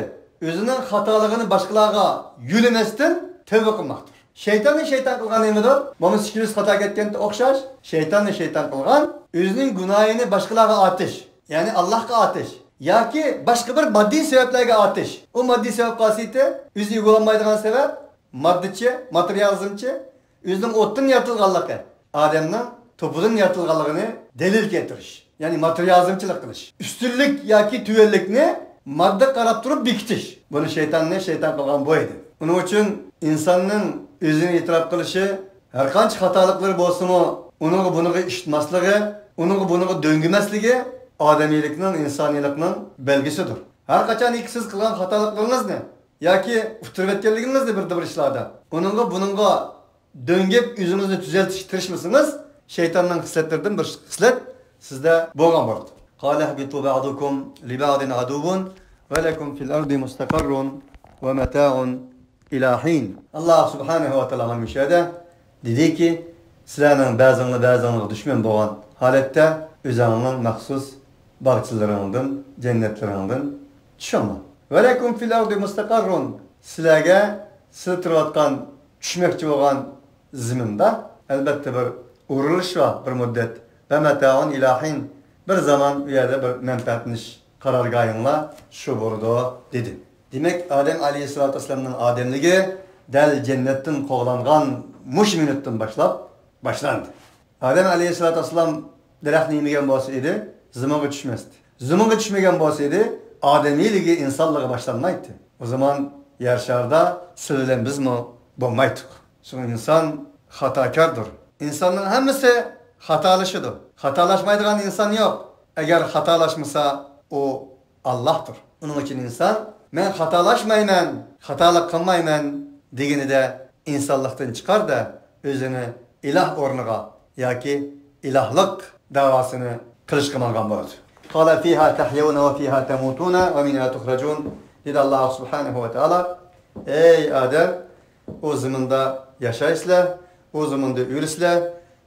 ئۆزىنىڭ خاتالىقىنى باشقىلارغا يۆلىمەستىن تەۋبە قىلماقتۇر. شەيتاننى شەيتان قىلغان نېمىدۇر؟ مانا سىكىلىس خاتا كەتكەنگە ئوخشاش، شەيتاننى شەيتان قىلغان ئۆزىنىڭ گۇناھىنى باشقىلارغا ئاتىش، يەنى ئاللاھقا ئاتىش ياكى باشقا بىر ماددىي سەۋەبلەرگە ئاتىش. ئۇ ماددىي سەۋەب خاسىيىتى، ئۆزى ئىگە بولالمايدىغان سەۋەب، ماددىچى، ماتېرىيالىزمچى، ئۆزىنىڭ ئوتتىن يارىتىلغانلىقى، ئادەمنىڭ توپىدىن يارىتىلغانلىقىنى دەلىل كەلتۈرۈش، يەنى ماتېرىيالىزمچىلىق قىلىش. ئۈستۈنلۈك ياكى تۆۋەنلىكنى ماددا قاراپ تۇرۇپ بېكىتىش. بۇنى شەيتاننى شەيتان قىلغان بۇ ئىدى. ئۇنىڭ ئۈچۈن ئىنساننىڭ ئۆزىنى ئېتىراپ قىلىشى، ھەر قانچە خاتالىقلىرى بولسىمۇ، ئۇنىڭغا بۇنىڭغا ئىشتماسلىقى، ئۇنىڭغا بۇنىڭغا دۆڭگىمەسلىكى ئادەمىيلىكنىڭ، ئىنسانىيلىقنىڭ بەلگىسىدۇر. ھەر قاچانكى سىز قىلغان خاتالىقلىرىڭىزنى ياكى ئۇتتۇرۇۋەتكەنلىكىڭىزنى بىر، بىر ئىشلاردا، ئۇنىڭغا بۇنىڭغا دۆڭگەپ ئۆزىڭىزنى تۈزەلتىشكە تىرىشمىسىڭىز، شەيتاننىڭ خىسلەتلىرىدىن بىر خىسلەت سىزدە بولغان بولىدۇ. قال اهبطوا بعضكم لبعض عدو ولكم في الأرض مستقر ومتاع إلى حين. ئاللا سۇبھانەھۇ ۋە تائالا مانا مۇشۇ يەردە دېدىكى، سىلەرنىڭ بەزىڭلار بەزىڭلارغا دۈشمەن بولغان ھالەتتە ئۆزۈڭنىڭ مەخسۇس باغچىلىرىڭدىن، جەننەتلىرىڭدىن چۈشۈڭلار. ولكم في الأرض مستقر، سىلەرگە سىلەر تۇرۇۋاتقان، چۈشمەكچى بولغان زېمىندا، ئەلۋەتتە، بىر ئورۇنلىشىش بار، بىر مۇددەت. ومتاع إلى حين، بىر زامان ئۇ يەردە بىر مەنپەئەتلىنىش قارارگاھىڭلار شۇ بولىدۇ، دېدى. دېمەك، ئادەم ئەلەيھىسسالاتۇ ۋەسسالامنىڭ ئادەملىكى دەل جەننەتتىن قوغلانغان مۇشۇ مىنۇتتىن باشلاپ باشلاندى. ئادەم ئەلەيھىسسالاتۇ ۋەسسالام دەرەخنى يېمىگەن بولسا ئىدى، زېمىنغا چۈشمەستى. زېمىنغا چۈشمىگەن بولسا ئىدى، ئادەمىيلىكى ئىنسانلىقى باشلانمايتتى. ئۇ زامان يەر شارىدا سىز بىلەن بىزمۇ بولمايتتۇق. شۇڭا ئىنسان خاتاكاردۇر. ئىنساننىڭ ھەممىسى خاتالىشىدۇ. خاتالاشمايدىغان ئىنسان يوق. ئەگەر خاتالاشمىسا، ئۇ ئاللاھتۇر. ئۇنىڭ ئۈچۈن ئىنسان، مەن خاتالاشمايمەن، خاتالىق قىلمايمەن دېگىنىدە ئىنسانلىقتىن چىقار-دە، ئۆزىنى ئىلاھ ئورنىغا ياكى ئىلاھلىق دەۋاسىنى قىلىشقا ماڭغان بولىدۇ. قال فيها تحيون وفيها تموتون ومنها تخرجون، دېدى ئاللا سۇبھانەھۇ ۋە تائالا. ئەي ئادەم، ئۇ زېمىندا ياشايسىلەر، ئۇ زېمىندا ئۆلىسىلەر،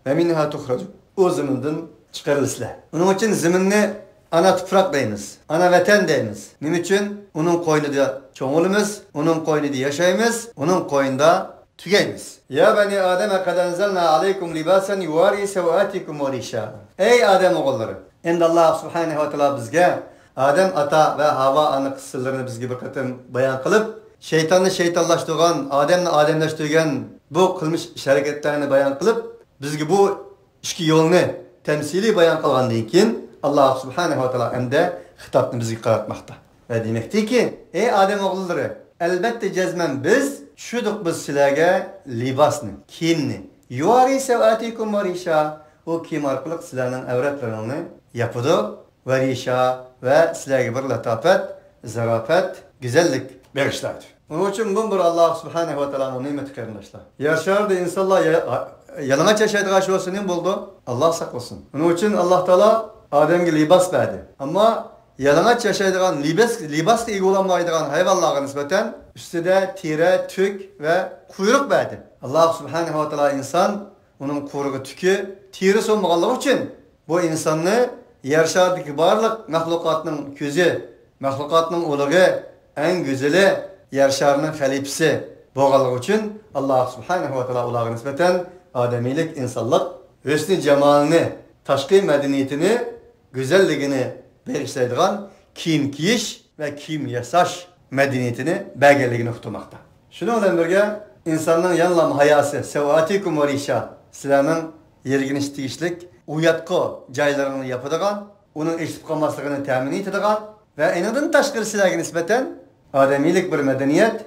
ۋە مىنھا تۇخرەجۇن. ئۇ زېمىندىن چىقىرىلىسىلەر. ئۇنىڭ ئۈچۈن زېمىننى ئانا تۇپراق دەيمىز، ئانا ۋەتەن دەيمىز. نېمە ئۈچۈن؟ ئۇنىڭ قوينىدا چوڭ بولىمىز، ئۇنىڭ قوينىدا ياشايمىز، ئۇنىڭ قوينىدا تۈگەيمىز. يا بني آدم قد أنزلنا عليكم لباسا يواري سوآتكم وريشا. ئەي ئادەم ئوغۇللىرى! ئەمدى ئاللا سۇبھانەھۇ ۋە تائالا بىزگە ئادەم ئاتا ۋە ھاۋا ئانا قىسسىلىرىنى بىزگە بىر قېتىم بايان قىلىپ، شەيتاننى شەيتانلاشتۇرغان، ئادەمنى ئادەملەشتۈرگەن بۇ قىلمىش ئىش ھەرىكەتلەرنى بايان قىلىپ، بىزگە بۇ ئىككى يولنى تەمسىلىي بايان قىلغاندىن كېيىن، ئاللا سۇبھانەھۇ ۋە تائالا ئەمدى خىتابنى بىزگە قاراتماقتا ۋە دېمەكتىكى، ئەي ئادەم ئوغۇللىرى، ئەلۋەتتە جەزمەن بىز چۈشۈردۇق بىز سىلەرگە لىباسنى، كىيىمنى. يواري سوآتكم وريشا، ئۇ كىيىم ئارقىلىق سىلەرنىڭ ئەۋرەتلىرىڭنى ياپىدۇ. ۋە رىشا ۋە سىلەرگە بىر لاتاپەت، زاراپەت، گۈزەللىك بېغىشلايدۇ. ئۇنىڭ ئۈچۈن بۇ بىر ئاللا سۇبھانەھۇ ۋە تائالانىڭ نېمىتى، قېرىنداشلار. يەر شارىدا ئىنسانلار يا-، يالىڭاچ ياشايدىغان ئىش بولسا نېمە بولىدۇ؟ ئاللا ساقلىسۇن. ئۇنىڭ ئۈچۈن ئاللا تائالا ئادەمگە لىباس بەردى. ئەمما يالىڭاچ ياشايدىغان، لىباس، لىباسقا ئىگە بولالمايدىغان ھايۋانلارغا نىسبەتەن ئۈستىدە تېرە، تۈك ۋە قۇيرۇق بەردى. ئاللا سۇبھانەھۇ ۋە تائالا ئىنسان ئۇنىڭ قۇرۇقى، تۈكى، تېرىسى بولمىغانلىقى ئۈچۈن، بۇ ئىنساننى يەر شارىدىكى بارلىق مەخلۇقاتنىڭ كۆزى، مەخلۇقاتنىڭ ئۇلۇغى، ئەڭ گۈزىلى، يەر شارىنىڭ خەلىپىسى بولغانلىقى ئۈچۈن، ئاللا سۇبھانەھۇ ۋە تائالا ئۇلارغا نىسبەتەن ئادەمىيلىك، ئىنسانلىق ھۆسنى جامالىنى، تاشقى مەدەنىيىتىنى، گۈزەللىكىنى بېغىشلايدىغان كىيىم كىيىش ۋە كىيىم ياساش مەدەنىيىتىنى بەرگەنلىكىنى ئۇقتۇرماقتا. شۇنىڭ بىلەن بىرگە، ئىنساننىڭ يەنىلا ھاياسى، سەۋئاتىكۇم ۋە رىشا، سىلەرنىڭ يىرگىنىشكە تېگىشلىك ئۇياتقۇ جايلىرىڭنى ياپىدىغان، ئۇنىڭ ئېچىلىپ قالماسلىقىنى تەمىن ئېتىدىغان ۋە ئېنىڭدىن تاشقىرى سىلەرگە نىسبەتەن ئادەمىيلىك بىر مەدەنىيەت،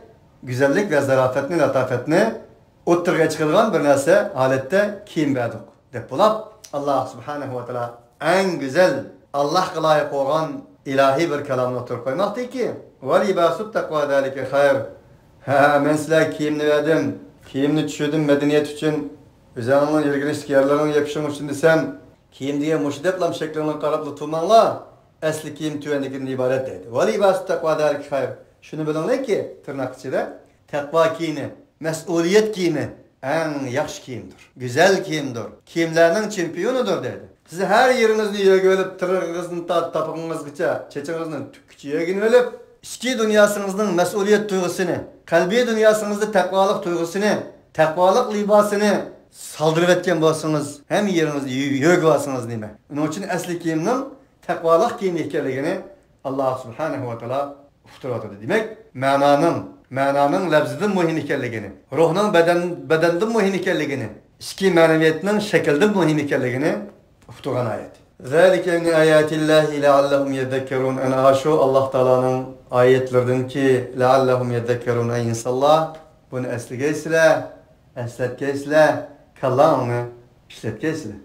گۈزەللىك ۋە زاراپەتنى، لاتاپەتنى ئوتتۇرىغا چىقىدىغان بىر نەرسە ھالەتتە كىيىم بەردۇق دەپ بولاپ، ئاللا سۇبھانەھۇ ۋە تائالا ئەڭ گۈزەل، ئاللاھقا لايىق بولغان ئىلاھىي بىر كالامنى ئوتتۇرىغا قويماقتىكى، ۋە لىباسۇت تەقۋا زالىكە خەير. ھە، مەن سىلەرگە كىيىمنى بەردىم، كىيىمنى چۈشۈردۈم مەدەنىيەت ئۈچۈن، ئۆزۈڭنىڭ يىرگىنىشلىك يەرلىرىڭنى يېپىشىڭ ئۈچۈن دېسەم، كىيىم دېگەن مۇشۇ دەپلا شەكلىڭلارغا قاراپلا تۇرماڭلار، ئەسلى كىيىم تۆۋەندىكىدىن ئىبارەت دەيدۇ. ۋە لىباسۇت تەقۋا زالىكە خەير. شۇنى بىلىڭلاركى، تىرناق ئىچىدە، تەقۋا كىيىنى، مەسئۇلىيەت كىيىمى ئەڭ ياخشى كىيىمدۇر، گۈزەل كىيىمدۇر، كىيىملەرنىڭ چېمپىيونىدۇر دېدى. سىز ھەر يېرىڭىزنى يۆگىۋېلىپ، تىرنىقىڭىزدىن تارتىپ تاپىقىڭىزغىچە، چېچىڭىزنىڭ تۈككىچە يۆگىنىۋېلىپ، ئىچكى دۇنياسىڭىزنىڭ مەسئۇلىيەت تۇيغۇسىنى، قەلبىي دۇنياسىڭىزدا تەقۋالىق تۇيغۇسىنى، تەقۋالىق لىباسىنى سالدۇرۇۋەتكەن بولسىڭىز، ھەممە يېرىڭىزنى يۆ-، يۆگىۋالسىڭىز نېمە؟ ئۇنىڭ ئۈچۈن ئەسلى كىيىمنىڭ تەقۋالىق كىيىمى ئىكەنلىكىنى ئاللا سۇبھانەھۇ ۋە تائالا ئۇقتۇرۇۋاتىدۇ. دېمەك، مەنانىڭ، مەنانىڭ لەپزىدىن مۇھىم ئىكەنلىكىنى، روھنىڭ بەدەن، بەدەندىن مۇھىم ئىكەنلىكىنى، ئىچكى مەنىۋىيەتنىڭ شەكىلدىن مۇھىم ئىكەنلىكىنى ئۇقتۇرغان ئايەت. ذلك من آيات الله لعلهم يذكرون. ئەنە شۇ ئاللا تائالانىڭ ئايەتلىرىدىنكى، لعلهم يذكرون، ئەي ئىنسانلار، بۇنى ئەسلىگەيسىلەر، ئەسلەتكەيسىلەر، كاللاڭنى ئىشلەتكەيسىلەر.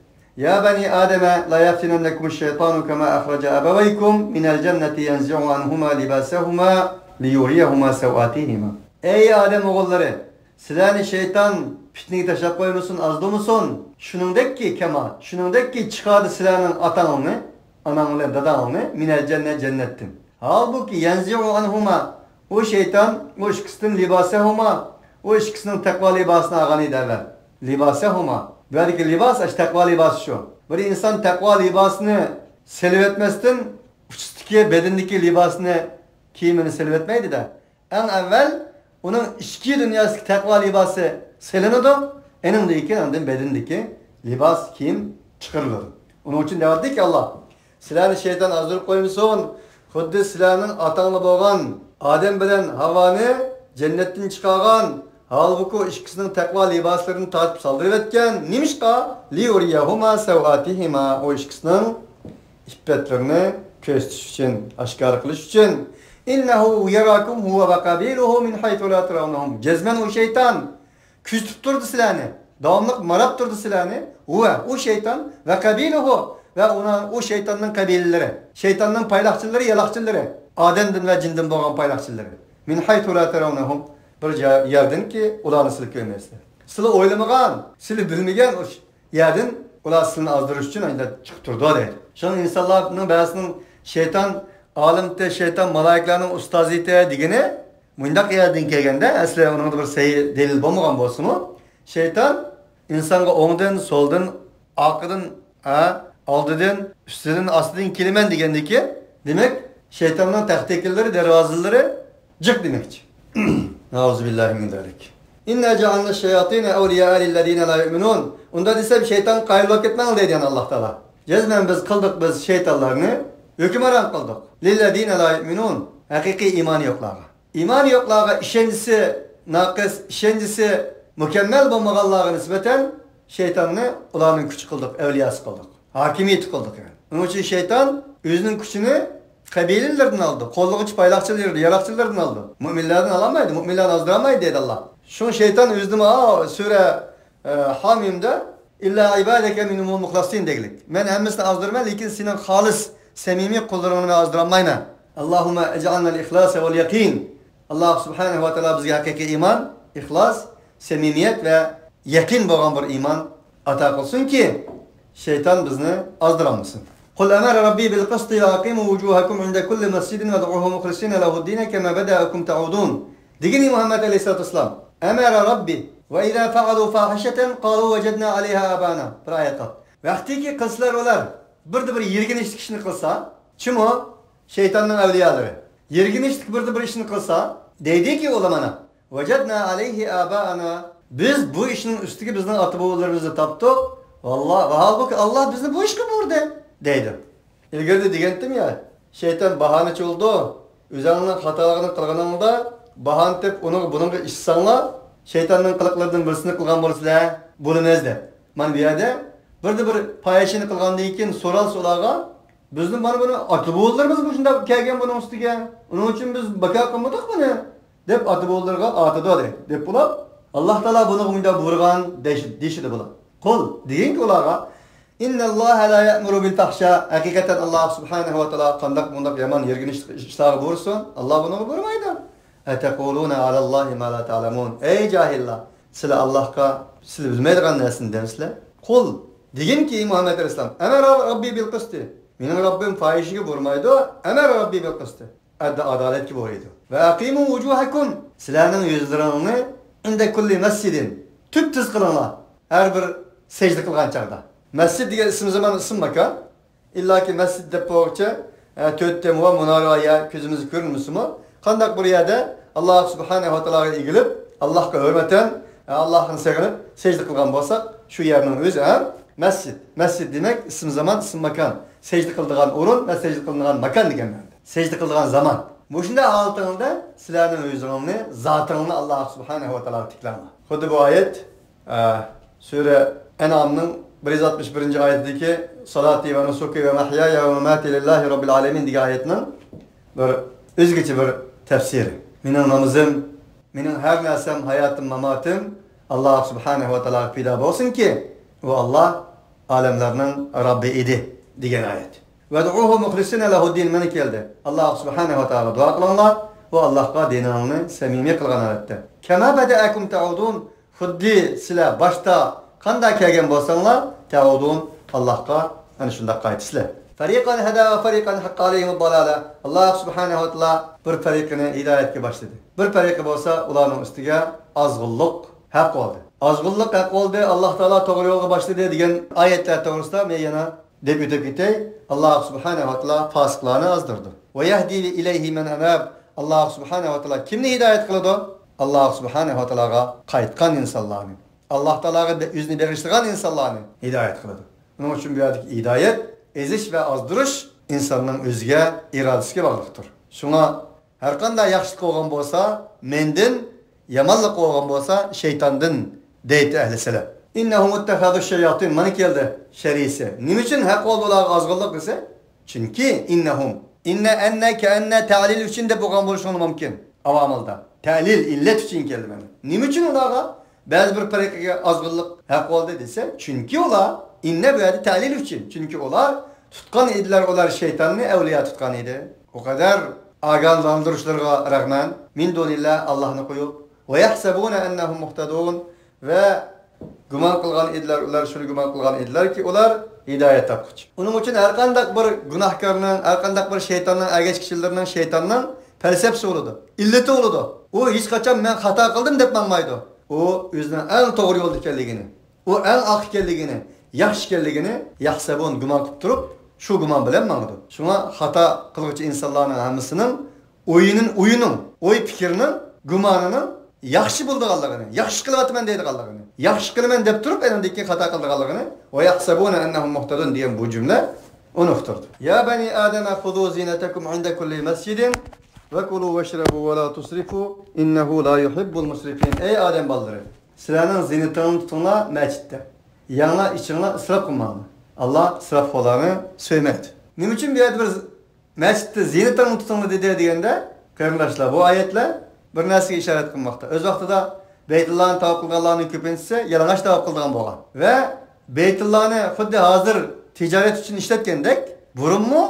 يا بني آدم لا يفتننكم الشيطان كما أخرج أبويكم من الجنة ينزع عنهما لباسهما ليريهما سوآتهما. ئەي ئادەم ئوغۇللىرى، سىلەرنى شەيتان پىتنىگە تاشلاپ قويمىسۇن، ئازدۇرمىسۇن. شۇنىڭدەككى كاما، شۇنىڭدەككى چىقاردى سىلەرنىڭ ئاتاڭلارنى، ئاناڭ بىلەن داداڭلارنى، من الجنة، جەننەتتىن. ھالبۇكى، يەنزىئۇ ئەنھۇما، ئۇ شەيتان ئۇ ئىككىسىدىن لىباسەھۇما، ئۇ ئىككىسىنىڭ تەقۋا لىباسىنى ئالغان ئىدى ئەۋۋەل. لىباسەھۇما. بۇ يەردىكى لىباس، ئاشۇ تەقۋا لىباسى شۇ. بىر ئىنسان تەقۋا لىباسىنى سېلىۋەتمەستىن، ئۇچىسىدىكى، بەدىنىدىكى لىباسىنى، كىيىمىنى سېلىۋەتمەيدۇ-دە. ئەڭ ئەۋۋەل ئۇنىڭ ئىچكى دۇنياسىدىكى تەقۋا لىباسى سېلىنىدۇ، ئېنىڭدىن كېيىن ئاندىن بەدىنىدىكى لىباس، كىيىم چىقىرىلىدۇ. ئۇنىڭ ئۈچۈن دەۋاتىدۇكى، ئاللا، سىلەرنى شەيتان ئازدۇرۇپ قويمىسۇن، خۇددى سىلەرنىڭ ئاتاڭلار بولغان ئادەم بىلەن ھاۋانى جەننەتتىن چىقارغان، ھالبۇكى ئىككىسىنىڭ تەقۋا لىباسلىرىنى تارتىپ سالدۇرۇۋەتكەن. نېمىشقا؟ ليريهما سوآتهما، ئۇ ئىككىسىنىڭ ئىپپەتلىرىنى كۆرسىتىش ئۈچۈن، ئاشكارا قىلىش ئۈچۈن. إنه يراكم هو وقبيله من حيث لا ترونهم. جەزمەن ئۇ شەيتان كۆزىتىپ تۇردى سىلەرنى، داۋاملىق ماراپ تۇردى سىلەرنى. ھۇۋە، ئۇ شەيتان، ۋە قەبىلىھۇ، ۋە ئۇنىڭ، ئۇ شەيتاننىڭ قەبىلىلىرى، شەيتاننىڭ پايلاقچىلىرى، يالاقچىلىرى، ئادەمدىن ۋە جىندىن بولغان پايلاقچىلىرى. من حيث لا ترونهم، بىر جا-، يەردىنكى ئۇلارنى سىلى كۆرمەيسىلەر. سىلى ئويلىمىغان، سىلى بىلمىگەن ئۇ ش-، يەردىن ئۇلار سىلىنى ئازدۇرۇش ئۈچۈن ئانداق چىقىپ تۇرىدۇ دەيدۇ. شۇڭا ئىنسانلارنىڭ بەزىسىنىڭ شەيتان ئالىمتى، شەيتان مالايىكىلەرنىڭ ئۇستازىتى دېگىنى مۇنداق يەردىن كەلگەندە، ئەسلى ئۇنىڭدا بىر سەھىھ دەلىل بولمىغان بولسىمۇ، شەيتان ئىنسانغا ئوڭدىن، سولدىن، ئارقىدىن، ھە، ئالدىدىن، ئۈستىدىن، ئاستىدىن كېلىمەن دېگەندىكىن، دېمەك، شەيتاننىڭ تەختىكىلىرى، دەرۋازىلىرى جىق دېمەكچى. نەئۇزۇبىللاھى مىن زالىك. إنا جعلنا الشياطين أولياء للذين لا يؤمنون. ئۇنداق دېسەم، شەيتانغا قايىل بولۇپ كەتمەڭلار دەيدىغان ئاللا تائالا. جەزمەن بىز قىلدۇق، بىز شەيتانلارنى ھۆكۈمران قىلدۇق. للذين لا يؤمنون. ھەقىقىي ئىمانى يوقلارغا. ئىمانى يوقلارغا، ئىشەنچىسى ناقىس، ئىشەنچىسى مۇكەممەل بولمىغانلارغا نىسبەتەن شەيتاننى ئۇلارنىڭ كۈچى قىلدۇق، ئەۋلىياسى قىلدۇق، ھاكىمىيىتى قىلدۇق يەنى. ئۇنىڭ ئۈچۈن شەيتان ئۆزىنىڭ كۈچىنى قەبىلىلەردىن ئالىدۇ، قوللىغۇچى پايلاقچىلىرى، ياراقچىلىرىدىن ئالىدۇ. مۇئمىنلەردىن ئالالمايدۇ، مۇئمىنلەرنى ئازدۇرالمايدۇ دەيدۇ ئاللا. شۇڭا شەيتان ئۆزىنىمۇ، ئا، سۈرە، ئە، ھامىمدا، إلا عبادك منهم المخلصين دېگىلىك. مەن ھەممىسىنى ئازدۇرىمەن، لېكىن سېنىڭ خالىس، سەمىمىي قۇللىرىڭنى مەن ئازدۇرالمايمەن. اللهم اجعلنا الإخلاص واليقين. ئاللا سۇبھانەھۇ ۋە تائالا بىزگە ھەقىقىي ئىمان، ئىخلاس، سەمىمىيەت ۋە يەقىن بولغان بىر ئىمان ئاتا قىلسۇنكى، شەيتان بىزنى ئازدۇرالمىسۇن. قل أمر ربي بالقسط وأقيموا وجوهكم عند كل مسجد وادعوه مخلصين له الدين كما بدأكم تعودون. دېگىنى مۇھەممەد ئەلەيھىسسالاتۇ ۋەسسالام، أمر ربي وإذا فعلوا فاحشة قالوا وجدنا عليها آباءنا. بىر ئايەت قالدى. ۋاقتىكى قىلسىلەر ئۇلار، بىردە بىر يىرگىنچلىك ئىشنى قىلسا، چىمۇ شەيتاننىڭ ئەۋلىيالىرى يىرگىنچلىك بىردە بىر ئىشنى قىلسا، دەيدىكى ئۇلامانا، وجدنا عليه آباءنا، بىز بۇ ئىشنىڭ ئۈستىگە بىزنىڭ ئاتا بوۋىلىرىمىزنى تاپتۇق، ۋاللا، ۋە ھالبۇكى، ئاللا بىزنى بۇ ئىشقا بۇيرۇدى، دەيدۇ. ئىلگىرىدە دېگەنتىم يا، شەيتان باھانىچى بولىدۇ. ئۆزۈڭلارنىڭ خاتالىقىنى قىلغىنىڭلاردا باھانە تېپىپ ئۇنىڭغا بۇنىڭغا ئىششىساڭلار، شەيتاننىڭ قىلىقلىرىدىن بىرسىنى قىلغان بولىسىلەر، بولىمىز دەپ. مانا بۇ يەردە بىردە بىر پاھىشىنى قىلغاندىن كېيىن سورالسا ئۇلارغا، بىزنى مانا بۇنى ئاتا بوۋىلىرىمىز مۇشۇنداق كەلگەن بۇنىڭ ئۈستىگە، ئۇنىڭ ئۈچۈن بىز بىكار قىلمىدۇق بۇنى، دەپ ئاتا بوۋىلىرىغا ئاتىدۇ دەيدۇ. دەپ بولۇپ، ئاللا تائالا بۇنىڭغا مۇنداق بۇيرۇغان دەيش-، دېيىشىدۇ بۇلار. قۇل، دېگىنكى ئۇلارغا، إن الله لا يأمر بالفحشاء، ھەقىقەتەن ئاللا سۇبھانەھۇ ۋە تائالا قانداق مۇنداق يامان يىرگىنچلىك ئىشلارغا بۇيرۇسۇن؟ ئاللا بۇنىڭغا بۇيرۇمايدۇ. أتقولون على الله ما لا تعلمون. ئەي جاھىللار، سىلەر ئاللاغا سىلەر بىلمەيدىغان نەرسىنى دەمسىلەر؟ قۇل، دېگىنكى، مۇھەممەد ئەلەيھىسسالام، أمر ربي بالقسط. مېنىڭ رەببىم پاھىشىگە بۇيرۇمايدۇ. أمر ربي بالقسط. ئەددى ئادالەتكە بۇيرۇيدۇ. وأقيموا وجوهكم. سىلەرنىڭ يۈزلىرىڭنى عند كل مسجد. تۈپتۈز قىلىڭلار ھەر بىر سەجدە قىلغان چاغدا. مەسچىت دېگەن ئىسىم زامان، ئىسىم ماكان. ئىللاكى مەسچىت دەپ بولغۇچە، ئە، تۆت تېمىۋا، مۇنارا يا كۆزىمىزگە كۆرۈنمىسىمۇ، قانداق بىر يەردە ئاللاھ سۇبھانەھۇ ۋە تائالاغا ئېگىلىپ، ئاللاھقا ھۆرمەتەن، ئە، ئاللاھنى سېغىنىپ سەجدە قىلغان بولساق، شۇ يەرنىڭ ئۆزى ھەم مەسچىت. مەسچىت دېمەك، ئىسىم زامان، ئىسىم ماكان. سەجدە قىلىدىغان ئورۇن ۋە سەجدە قىلىنىدىغان ماكان دېگەن مەنىدە. سەجدە قىلىدىغان زامان. مۇشۇنداق ھالىتىڭىزدە سىلەرنىڭ ئۆزىڭىزنى، زاتىڭىزنى ئاللاھ سۇبھانەھۇ ۋە تائالاغا تىكلەڭلار. خۇددى بۇ ئايەت، ئە، سۈرە ئەنئامنىڭ بىر يۈز ئاتمىش بىرىنچى ئايىتىدىكى «صلاتي ونسكي ومحياي ومماتي لله رب العالمين» دېگەن ئايەتنىڭ بىر ئۆزگىچە بىر تەپسىرى. مېنىڭ نامىزىم، مېنىڭ ھەر نەرسەم، ھاياتىم، ماماتىم ئاللاھ سۇبھانەھۇ ۋە تائالاغا پىدا بولسۇنكى، ئۇ ئاللاھ ئالەملەرنىڭ رەببى ئىدى دېگەن ئايەت. «ۋەدئۇھۇ مۇخلىسىنە لەھۇددىن» مانا كەلدى. ئاللاھ سۇبھانەھۇ ۋە تائالاغا دۇئا قىلىڭلار، ئۇ ئاللاھقا دىنىڭلارنى سەمىمىي قىلغان ھالەتتە. «كەما بەدەئەكۇم تەئۇدۇن»، خۇددى سىلەر باشتا قانداق كەلگەن بولساڭلار، تەئۇدۇن، ئاللاھقا ئەنە شۇنداق قايتىسىلەر. «فەرىقەن ھەدە ۋە فەرىقەن ھەققە ئەلەيھىمۇد دالالە»، ئاللاھ سۇبھانەھۇ ۋە تائالا بىر پەرىقىنى ھىدايەتكە باشلىدى، بىر پەرىقى بولسا ئۇلارنىڭ ئۈستىگە ئازغۇنلۇق ھەق بولدى. ئازغۇنلۇق ھەق بولدى، ئاللاھ تائالا توغرا يولغا باشلىدى دېگەن ئايەتلەر توغرىسىدا مەن يەنە دەپ ئۆتۈپ كېتەي، ئاللاھ سۇبھانەھۇ ۋە تائالا پاسىقلارنى ئازدۇرىدۇ. «ۋە يەھدى ئىلەيھى مەن ئەناب»، ئاللاھ سۇبھانەھۇ ۋە تائالا كىمنى ھىدايەت قىلىدۇ؟ ئاللاھ سۇبھانەھۇ ۋە تائالاغا قايتقان ئىنسانلارنى، ئاللاھ تائالاغا بە-، ئۆزىنى بېغىشلىغان ئىنسانلارنى ھىدايەت قىلىدۇ. ئۇنىڭ ئۈچۈن بۇ يەردىكى ھىدايەت، ئېزىش ۋە ئازدۇرۇش ئىنساننىڭ ئۆزىگە، ئىرادىسىگە باغلىقتۇر. شۇڭا ھەرقانداق ياخشىلىق بولغان بولسا مەندىن، يامانلىق بولغان بولسا شەيتاندىن، دەيتتى ئەھلى سەلەپ. «ئىننەھۇم ئىتتەخەزۇ شەياتىن»، مانا كەلدى شەرھىسى. نېمە ئۈچۈن ھەق بولدى ئۇلارغا ئازغۇنلۇق دېسە؟ چۈنكى «ئىننەھۇم». «ئىننە»، «ئەننە»، «كەئەننە» تەلىل ئۈچۈن دەپ بولغان بولۇشۇڭ مۇمكىن ئاۋامىلدا. تەلىل، ئىللەت ئۈچۈن كەلدى مانا. نېمە ئۈچۈن ئۇلارغا بەزى بىر پەرىقىگە ئازغۇنلۇق ھەق بولدى دېسە، چۈنكى ئۇلار، «ئىننە» بۇ يەردە تەلىل ئۈچۈن. چۈنكى ئۇلار تۇتقان ئىدىلەر، ئۇلار شەيتاننى ئەۋلىيا تۇتقان ئىدى. ئۇ قەدەر ئاگاھلاندۇرۇشلىرىغا رەغمەن، «مىن دۇنىللا»، ئاللاھنى قويۇپ، «ۋە يەھسەبۇنە ئەننەھۇم مۇھتەدۇن»، ۋە گۇمان قىلغان ئىدىلەر، ئۇلار شۇنى گۇمان قىلغان ئىدىلەركى، ئۇلار ھىدايەت تاپقۇچى. ئۇنىڭ ئۈچۈن ھەرقانداق بىر گۇناھكارنىڭ، ھەرقانداق بىر شەيتاننىڭ، ئەگەشكۈچىلىرىنىڭ، شەيتاننىڭ پەلسەپىسى بولىدۇ، ئىللىتى بولىدۇ. ئۇ ھېچقاچان «مەن خاتا قىلدىم» دەپ ماڭمايدۇ. ئۇ ئۆزىنىڭ ئەڭ توغرا يولدا ئىكەنلىكىنى، ئۇ ئەڭ ھەق ئىكەنلىكىنى، ياخشى ئىكەنلىكىنى يەھسەبۇن، گۇمان قىلىپ تۇرۇپ، شۇ گۇمان بىلەن ماڭىدۇ. شۇڭا خاتا قىلغۇچى ئىنسانلارنىڭ ھەممىسىنىڭ ئويىنىڭ، ئويىنىڭ، ئوي پىكرىنىڭ، گۇمانىنىڭ ياخشى بولىدىغانلىقىنى، ياخشى قىلىۋاتىمەن دەيدىغانلىقىنى، ياخشى قىلىمەن دەپ تۇرۇپ ئېنىڭدىن كېيىن خاتا قىلىدىغانلىقىنى، «ۋە يەھسەبۇنە ئەننەھۇم مۇھتەدۇن» دېگەن بۇ جۈملە ئۇنى ئۇقتۇرىدۇ. «يا بني آدم خذوا زينتكم عند كل مسجد وكلوا واشربوا ولا تسرفوا إنه لا يحب المسرفين». ئەي ئادەم بالىلىرى، سىلەرنىڭ زىننىتىڭلارنى تۇتۇڭلار مەسچىتتە. يەڭلار، ئىچىڭلار، ئىسراپ قىلماڭلار. ئاللاھ ئىسراپخورلارنى سۆيمەيدۇ. نېمە ئۈچۈن بۇ يەردە بىر مەسچىتتە «زىننىتىڭنى تۇتۇڭلار» دېدى دېگەندە، قېرىنداشلار، بۇ ئايەتلەر بىر نەرسىگە ئىشارەت قىلماقتا. ئۆز ۋاقتىدا بەيتۇللانى تاۋاپ قىلغانلارنىڭ كۆپىنچىسى يالىڭاچ تاۋاپ قىلىدىغان بولغان ۋە بەيتۇللانى خۇددى ھازىر تىجارەت ئۈچۈن ئىشلەتكەندەك، بۇرۇنمۇ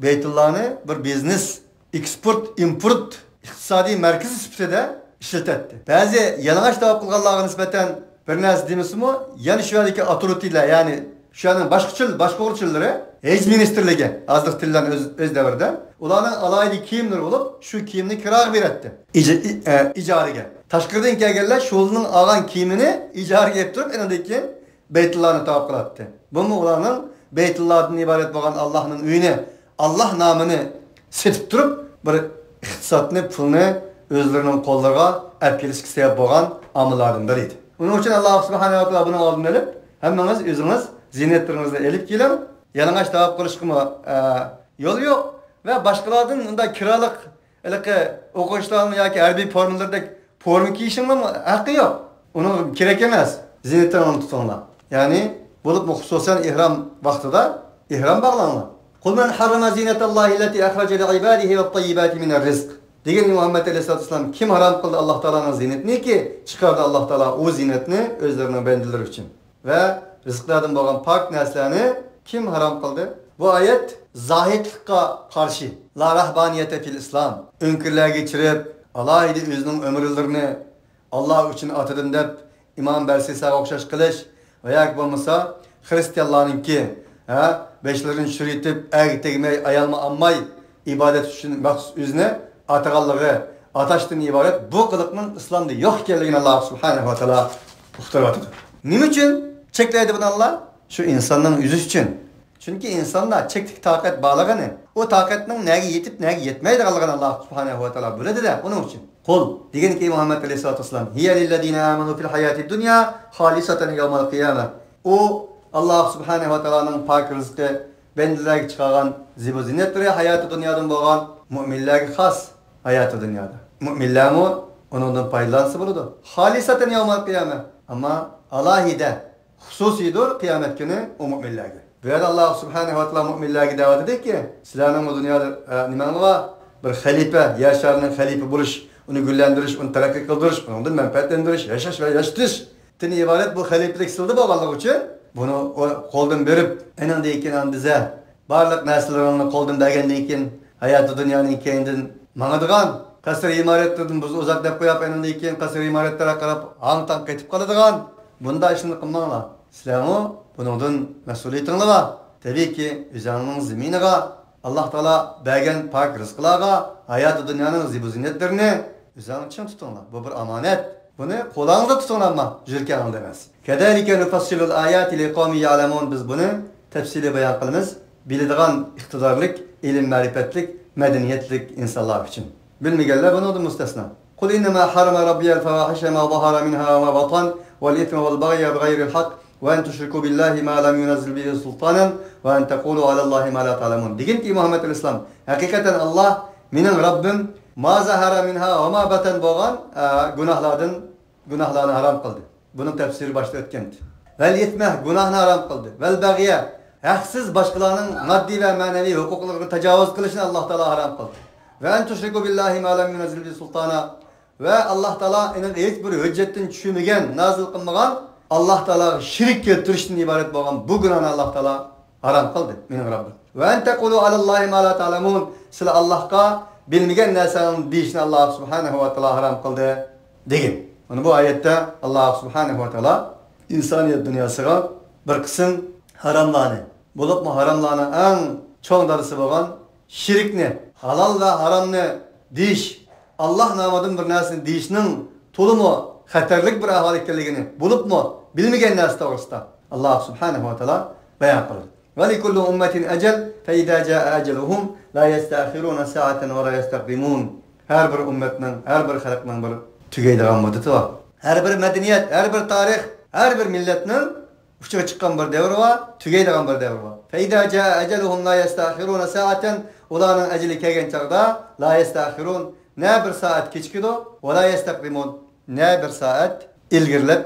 بەيتۇللانى بىر بىزنېس، ئېكسپورت، ئىمپورت ئىقتىسادىي مەركىزى سۈپىتىدە ئىشلىتەتتى. بەزى يالىڭاچ تاۋاپ قىلغانلارغا نىسبەتەن بىر نەرسە دېمىسىمۇ، يەنە شۇ يەردىكى ئاتورىتېلەر، يەنى شۇ يەرنىڭ باشقۇرۇچىل-، باشقۇرغۇچىلىرى، ھەج مىنىستىرلىكى، ھازىرقى تىل بىلەن ئۆز، ئۆز دەۋرىدە، ئۇلارنىڭ ئالاھىدە كىيىملىرى بولۇپ، شۇ كىيىمنى كىراغا بېرەتتى. ئىجا-، ئى-، ئە، ئىجارىگە. تاشقىرىدىن كەلگەنلەر شۇنىڭ ئالغان كىيىمىنى ئىجارىگە ئېلىپ تۇرۇپ، ئېنىڭدىن كېيىن بەيتۇللانى تاۋاپ قىلاتتى. بۇمۇ ئۇلارنىڭ بەيتۇللادىن ئىبارەت بولغان ئاللاھنىڭ ئۆيىنى، ئاللاھ نامىنى سېتىپ تۇرۇپ، بىر ئىقتىسادنى، پۇلنى ئۆزلىرىنىڭ قوللىرىغا ئەپ كېلىشكە سەۋەب بولغان ئامىللاردىن بىرى ئىدى. ئۇنىڭ ئۈچۈن ئاللاھ سۇبھانەھۇ ۋە تائالا بۇنىڭ ئالدىنى ئېلىپ، ھەممىڭىز ئۆزىڭىز زىننەتلىرىڭىزنى ئېلىپ كېلىڭ، يالىڭاچ تاۋاپ قىلىشقىمۇ، ئە، يول يوق ۋە باشقىلاردىن ئۇنداق كىرالىق ھېلىقى ئوقۇغۇچىلارنىڭ ياكى ھەربىي فورمىلىرىدەك فورما كىيىشىڭلارمۇ ھەققى يوق. ئۇنىڭ كېرەك ئەمەس. زىننىتىڭلارنى تۇتۇڭلار. يەنى، بولۇپمۇ خۇسۇسەن ئېھرام ۋاقتىدا ئېھرام باغلاڭلار. قل من حرم زينة الله التي أخرج لعباده والطيبات من الرزق. دېگىن مۇھەممەد ئەلەيھىسسالاتۇ ۋەسسالام، كىم ھارام قىلدى ئاللاھ تائالانىڭ زىننىتىنىكى، چىقاردى ئاللاھ تائالا ئۇ زىننەتنى ئۆزلىرىنىڭ بەندىلىرى ئۈچۈن. ۋە رىزىقلاردىن بولغان پاك نەرسىلەرنى كىم ھارام قىلدى؟ بۇ ئايەت زاھىدلىققا قارشى. لا رەھبانىيەتە فىل ئىسلام. ئۆڭكۈرلەرگە چىرىپ، ئالاھىدە ئۆزىنىڭ ئۆمرىلىرىنى ئاللا ئۈچۈن ئاتىدىم دەپ، ئىمام بەرسىساغا ئوخشاش قىلىش ۋە ياكى بولمىسا خىرىستىيانلارنىڭكى، ھە، بېشلىرىنى چۈشۈرۈۋېتىپ، ئەرگە تەگمەي، ئايالمۇ ئالماي، ئىبادەت ئۈچۈن مەخسۇس ئۆزىنى ئاتىغانلىقى، ئاتاشتىن ئىبارەت بۇ قىلىقنىڭ ئىسلامدا يوق ئىكەنلىكىنى ئاللا سۇبھانەھۇ ۋە تائالا ئۇقتۇرۇۋاتىدۇ. نېمە ئۈچۈن چەكلەيدۇ بۇنى ئاللا؟ شۇ ئىنساننىڭ ئۆزى ئۈچۈن. چۈنكى ئىنساندا چەكلىك تاقەت بارلىقىنى، ئۇ تاقەتنىڭ نەگە يېتىپ، نەگە يەتمەيدىغانلىقىنى ئاللا سۇبھانەھۇ ۋە تائالا بىلىدۇ-دە، ئۇنىڭ ئۈچۈن. قۇل دېگىنكى مۇھەممەد ئەلەيھىسسالاتۇ ۋەسسالام، ھىيە لىللەزىنە ئامەنۇ فىل ھاياتىد دۇنيا خالىسەتەن يەۋمەل قىيامە. ئۇ ئاللا سۇبھانەھۇ ۋە تائالانىڭ پاك رىزقى، بەندىلەرگە چىقارغان زىبۇ زىننەتلىرى ھاياتى دۇنيادىن بولغان مۆمىنلەرگە خاس ھاياتى دۇنيادا. مۆمىنلەرمۇ ئۇنىڭدىن پايدىلانسا بولىدۇ. خالىسەتەن يەۋمەل قىيامە. ئەمما ئالاھىدە خۇسۇسىيدۇر قىيامەت كۈنى ئۇ مۆمىنلەرگە. بۇ يەردە ئاللا سۇبھانەھۇ ۋە تائالا مۆمىنلەرگە دەۋەت ئېتىدۇكى، سىلەرنىڭ بۇ دۇنيادا، ئە، نېمەڭلار بار؟ بىر خەلىپە، يەر شارىنىڭ خەلىپە بولۇش، ئۇنى گۈللەندۈرۈش، ئۇنى تەرەققىي قىلدۇرۇش، ئۇنىڭدىن مەنپەئەتلەندۈرۈش، ياشاش ۋە ياشىتىشتىن ئىبارەت بۇ خەلىپىلىك سىلىدە بولغانلىقى ئۈچۈن، بۇنى ئۇ قولدىن بېرىپ، ئېنىڭدىن كېيىن ئاندىن بىزە بارلىق نەرسىلىرىڭنى قولدىن بەرگەندىن كېيىن، ھاياتى دۇنيانىڭ كەينىدىن ماڭىدىغان، قەسىر ئىمارەتلىرىدىن بىز ئۇزاق دەپ قويۇپ، ئېنىڭدىن كېيىن قەسىر ئىمارەتلەرگە قاراپ ھاڭ-تاڭ قېتىپ قالىدىغان، بۇنداق ئىشلارنى قىلماڭلار. سىلەرمۇ بۇنىڭدىن مەسئۇلىيىتىڭلار بار. تەبىئىيكى، ئۆزۈڭنىڭ زېمىنىغا، ئاللا تائالا بەرگەن پاك رىزقىلارغا، ھاياتى دۇنيانىڭ زىبۇ زىننەتلىرىنى ئۆزۈڭلار چىڭ تۇتۇڭلار. بۇ بىر ئامانەت. بۇنى قولىڭىزدا تۇتۇڭلار، ئەمما يۈرىكىڭىزدە ئەمەس. كەزالىكە نۇفەسسىلۇل ئاياتى لىقەۋمىن يەئلەمۇن. بىز بۇنى تەپسىلىي بايان قىلىمىز. بىلىدىغان، ئىقتىدارلىق، ئىلىم-مەرىپەتلىك، مەدەنىيەتلىك ئىنسانلار ئۈچۈن. بىلمىگەنلەر بۇنىڭدىن مۇستەسنا. قۇل ئىننەما ھەررەمە رەببىيەل فەۋاھىشە ما زەھەرە مىنھا ۋە ما بەتەن ۋەل ئىسمە ۋەل بەغيە بىغەيرىل ھەق ۋە ئەن تۇشرىكۇ بىللاھى ما لەم يۇنەززىل بىھى سۇلتانەن ۋە ئەن تەقۇلۇ ئەلەللاھى ما لا تەئلەمۇن. دېگىنكى، مۇھەممەد ئەلەيھىسسالام، ھەقىقەتەن ئاللا مېنىڭ رەببىم ما زەھەرە مىنھا ۋە ما بەتەن بولغان، ئە، گۇناھلاردىن، گۇناھلارنى ھارام قىلدى. بۇنىڭ تەپسىرى باشتا ئۆتكەنتى. ۋەل ئىسمە، گۇناھنى ھارام قىلدى. ۋەل بەغيە، ھەقسىز باشقىلارنىڭ ماددىي ۋە مەنىۋى ھوقۇقلىرىغا تاجاۋۇز قىلىشنى ئاللا تائالا ھارام قىلدى. ۋە ئەن تۇشرىكۇ بىللاھى ما لەم يۇنەززىل بىھى سۇلتانا، ۋە ئاللا تائالا ئېنىق ھېچ بىر ھۆججەتتىن چۈشمىگەن، نازىل قىلمىغان، ئاللا تائالاغا شېرىك كەلتۈرۈشتىن ئىبارەت بولغان بۇ گۇناھنى ئاللا تائالا ھارام قىلدى، مېنىڭ رەببىم. ۋە ئەن تەقۇلۇ ئەلەللاھى ما لا تەئلەمۇن، سىلەر ئاللاغا بىلمىگەن نەرسەڭلارنى دېيىشنى ئاللا سۇبھانەھۇ ۋە تائالا ھارام قىلدى، دېگىن. مانا بۇ ئايەتتە ئاللا سۇبھانەھۇ ۋە تائالا ئىنسانىيەت دۇنياسىغا بىر قىسىم ھاراملارنى، بولۇپمۇ ھاراملارنىڭ ئەڭ چوڭ دادىسى بولغان شېرىكنى، ھالال ۋە ھارامنى دېيىش، ئاللا نامىدىن بىر نەرسىنى دېيىشنىڭ تولىمۇ خەتەرلىك بىر ئەھۋال ئىكەنلىكىنى، بولۇپمۇ بىلمىگەن نەرسە توغرىسىدا ئاللا سۇبھانەھۇ ۋە تائالا بايان قىلدى. ولكل أمة أجل فإذا جاء أجلهم لا يستأخرون ساعة ولا يستقدمون. ھەر بىر ئۈممەتنىڭ، ھەر بىر خەلقنىڭ بىر تۈگەيدىغان مۇددىتى بار. ھەر بىر مەدەنىيەت، ھەر بىر تارىخ، ھەر بىر مىللەتنىڭ ئۇچىغا چىققان بىر دەۋرى بار، تۈگەيدىغان بىر دەۋرى بار. فإذا جاء أجلهم لا يستأخرون ساعة، ئۇلارنىڭ ئەجىلى كەلگەن چاغدا، لا يستأخرون، نە بىر سائەت كېچىكىدۇ، ولا يستقدمون، نە بىر سائەت ئىلگىرىلەپ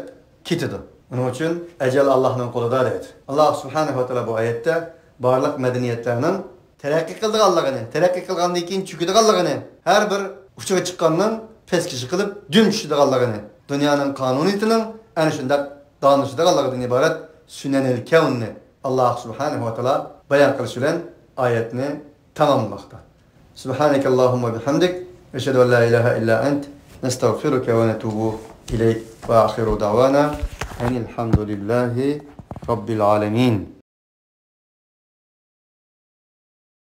كېتىدۇ. ئۇنىڭ ئۈچۈن ئەجەل ئاللانىڭ قولىدا دەيدۇ. ئاللا سۇبھانەھۇ ۋە تائالا بۇ ئايەتتە بارلىق مەدەنىيەتلەرنىڭ تەرەققىي قىلىدىغانلىقىنى، تەرەققىي قىلغاندىن كېيىن چۆكىدىغانلىقىنى، ھەر بىر ئۇچىغا چىققاننىڭ پەسكىشى قىلىپ دۈم چۈشىدىغانلىقىنى، دۇنيانىڭ قانۇنىيىتىنىڭ ئەنە شۇنداق داۋاملىشىدىغانلىقىدىن ئىبارەت سۈنەنىل كەۋننى ئاللا سۇبھانەھۇ ۋە تائالا بايان قىلىش بىلەن ئايەتنى تاماملىماقتا. سبحانك اللهم وبحمدك، أشهد أن لا إله إلا أنت، نستغفرك ونتوب إليك، وآخر دعوانا أن الحمد لله رب العالمين.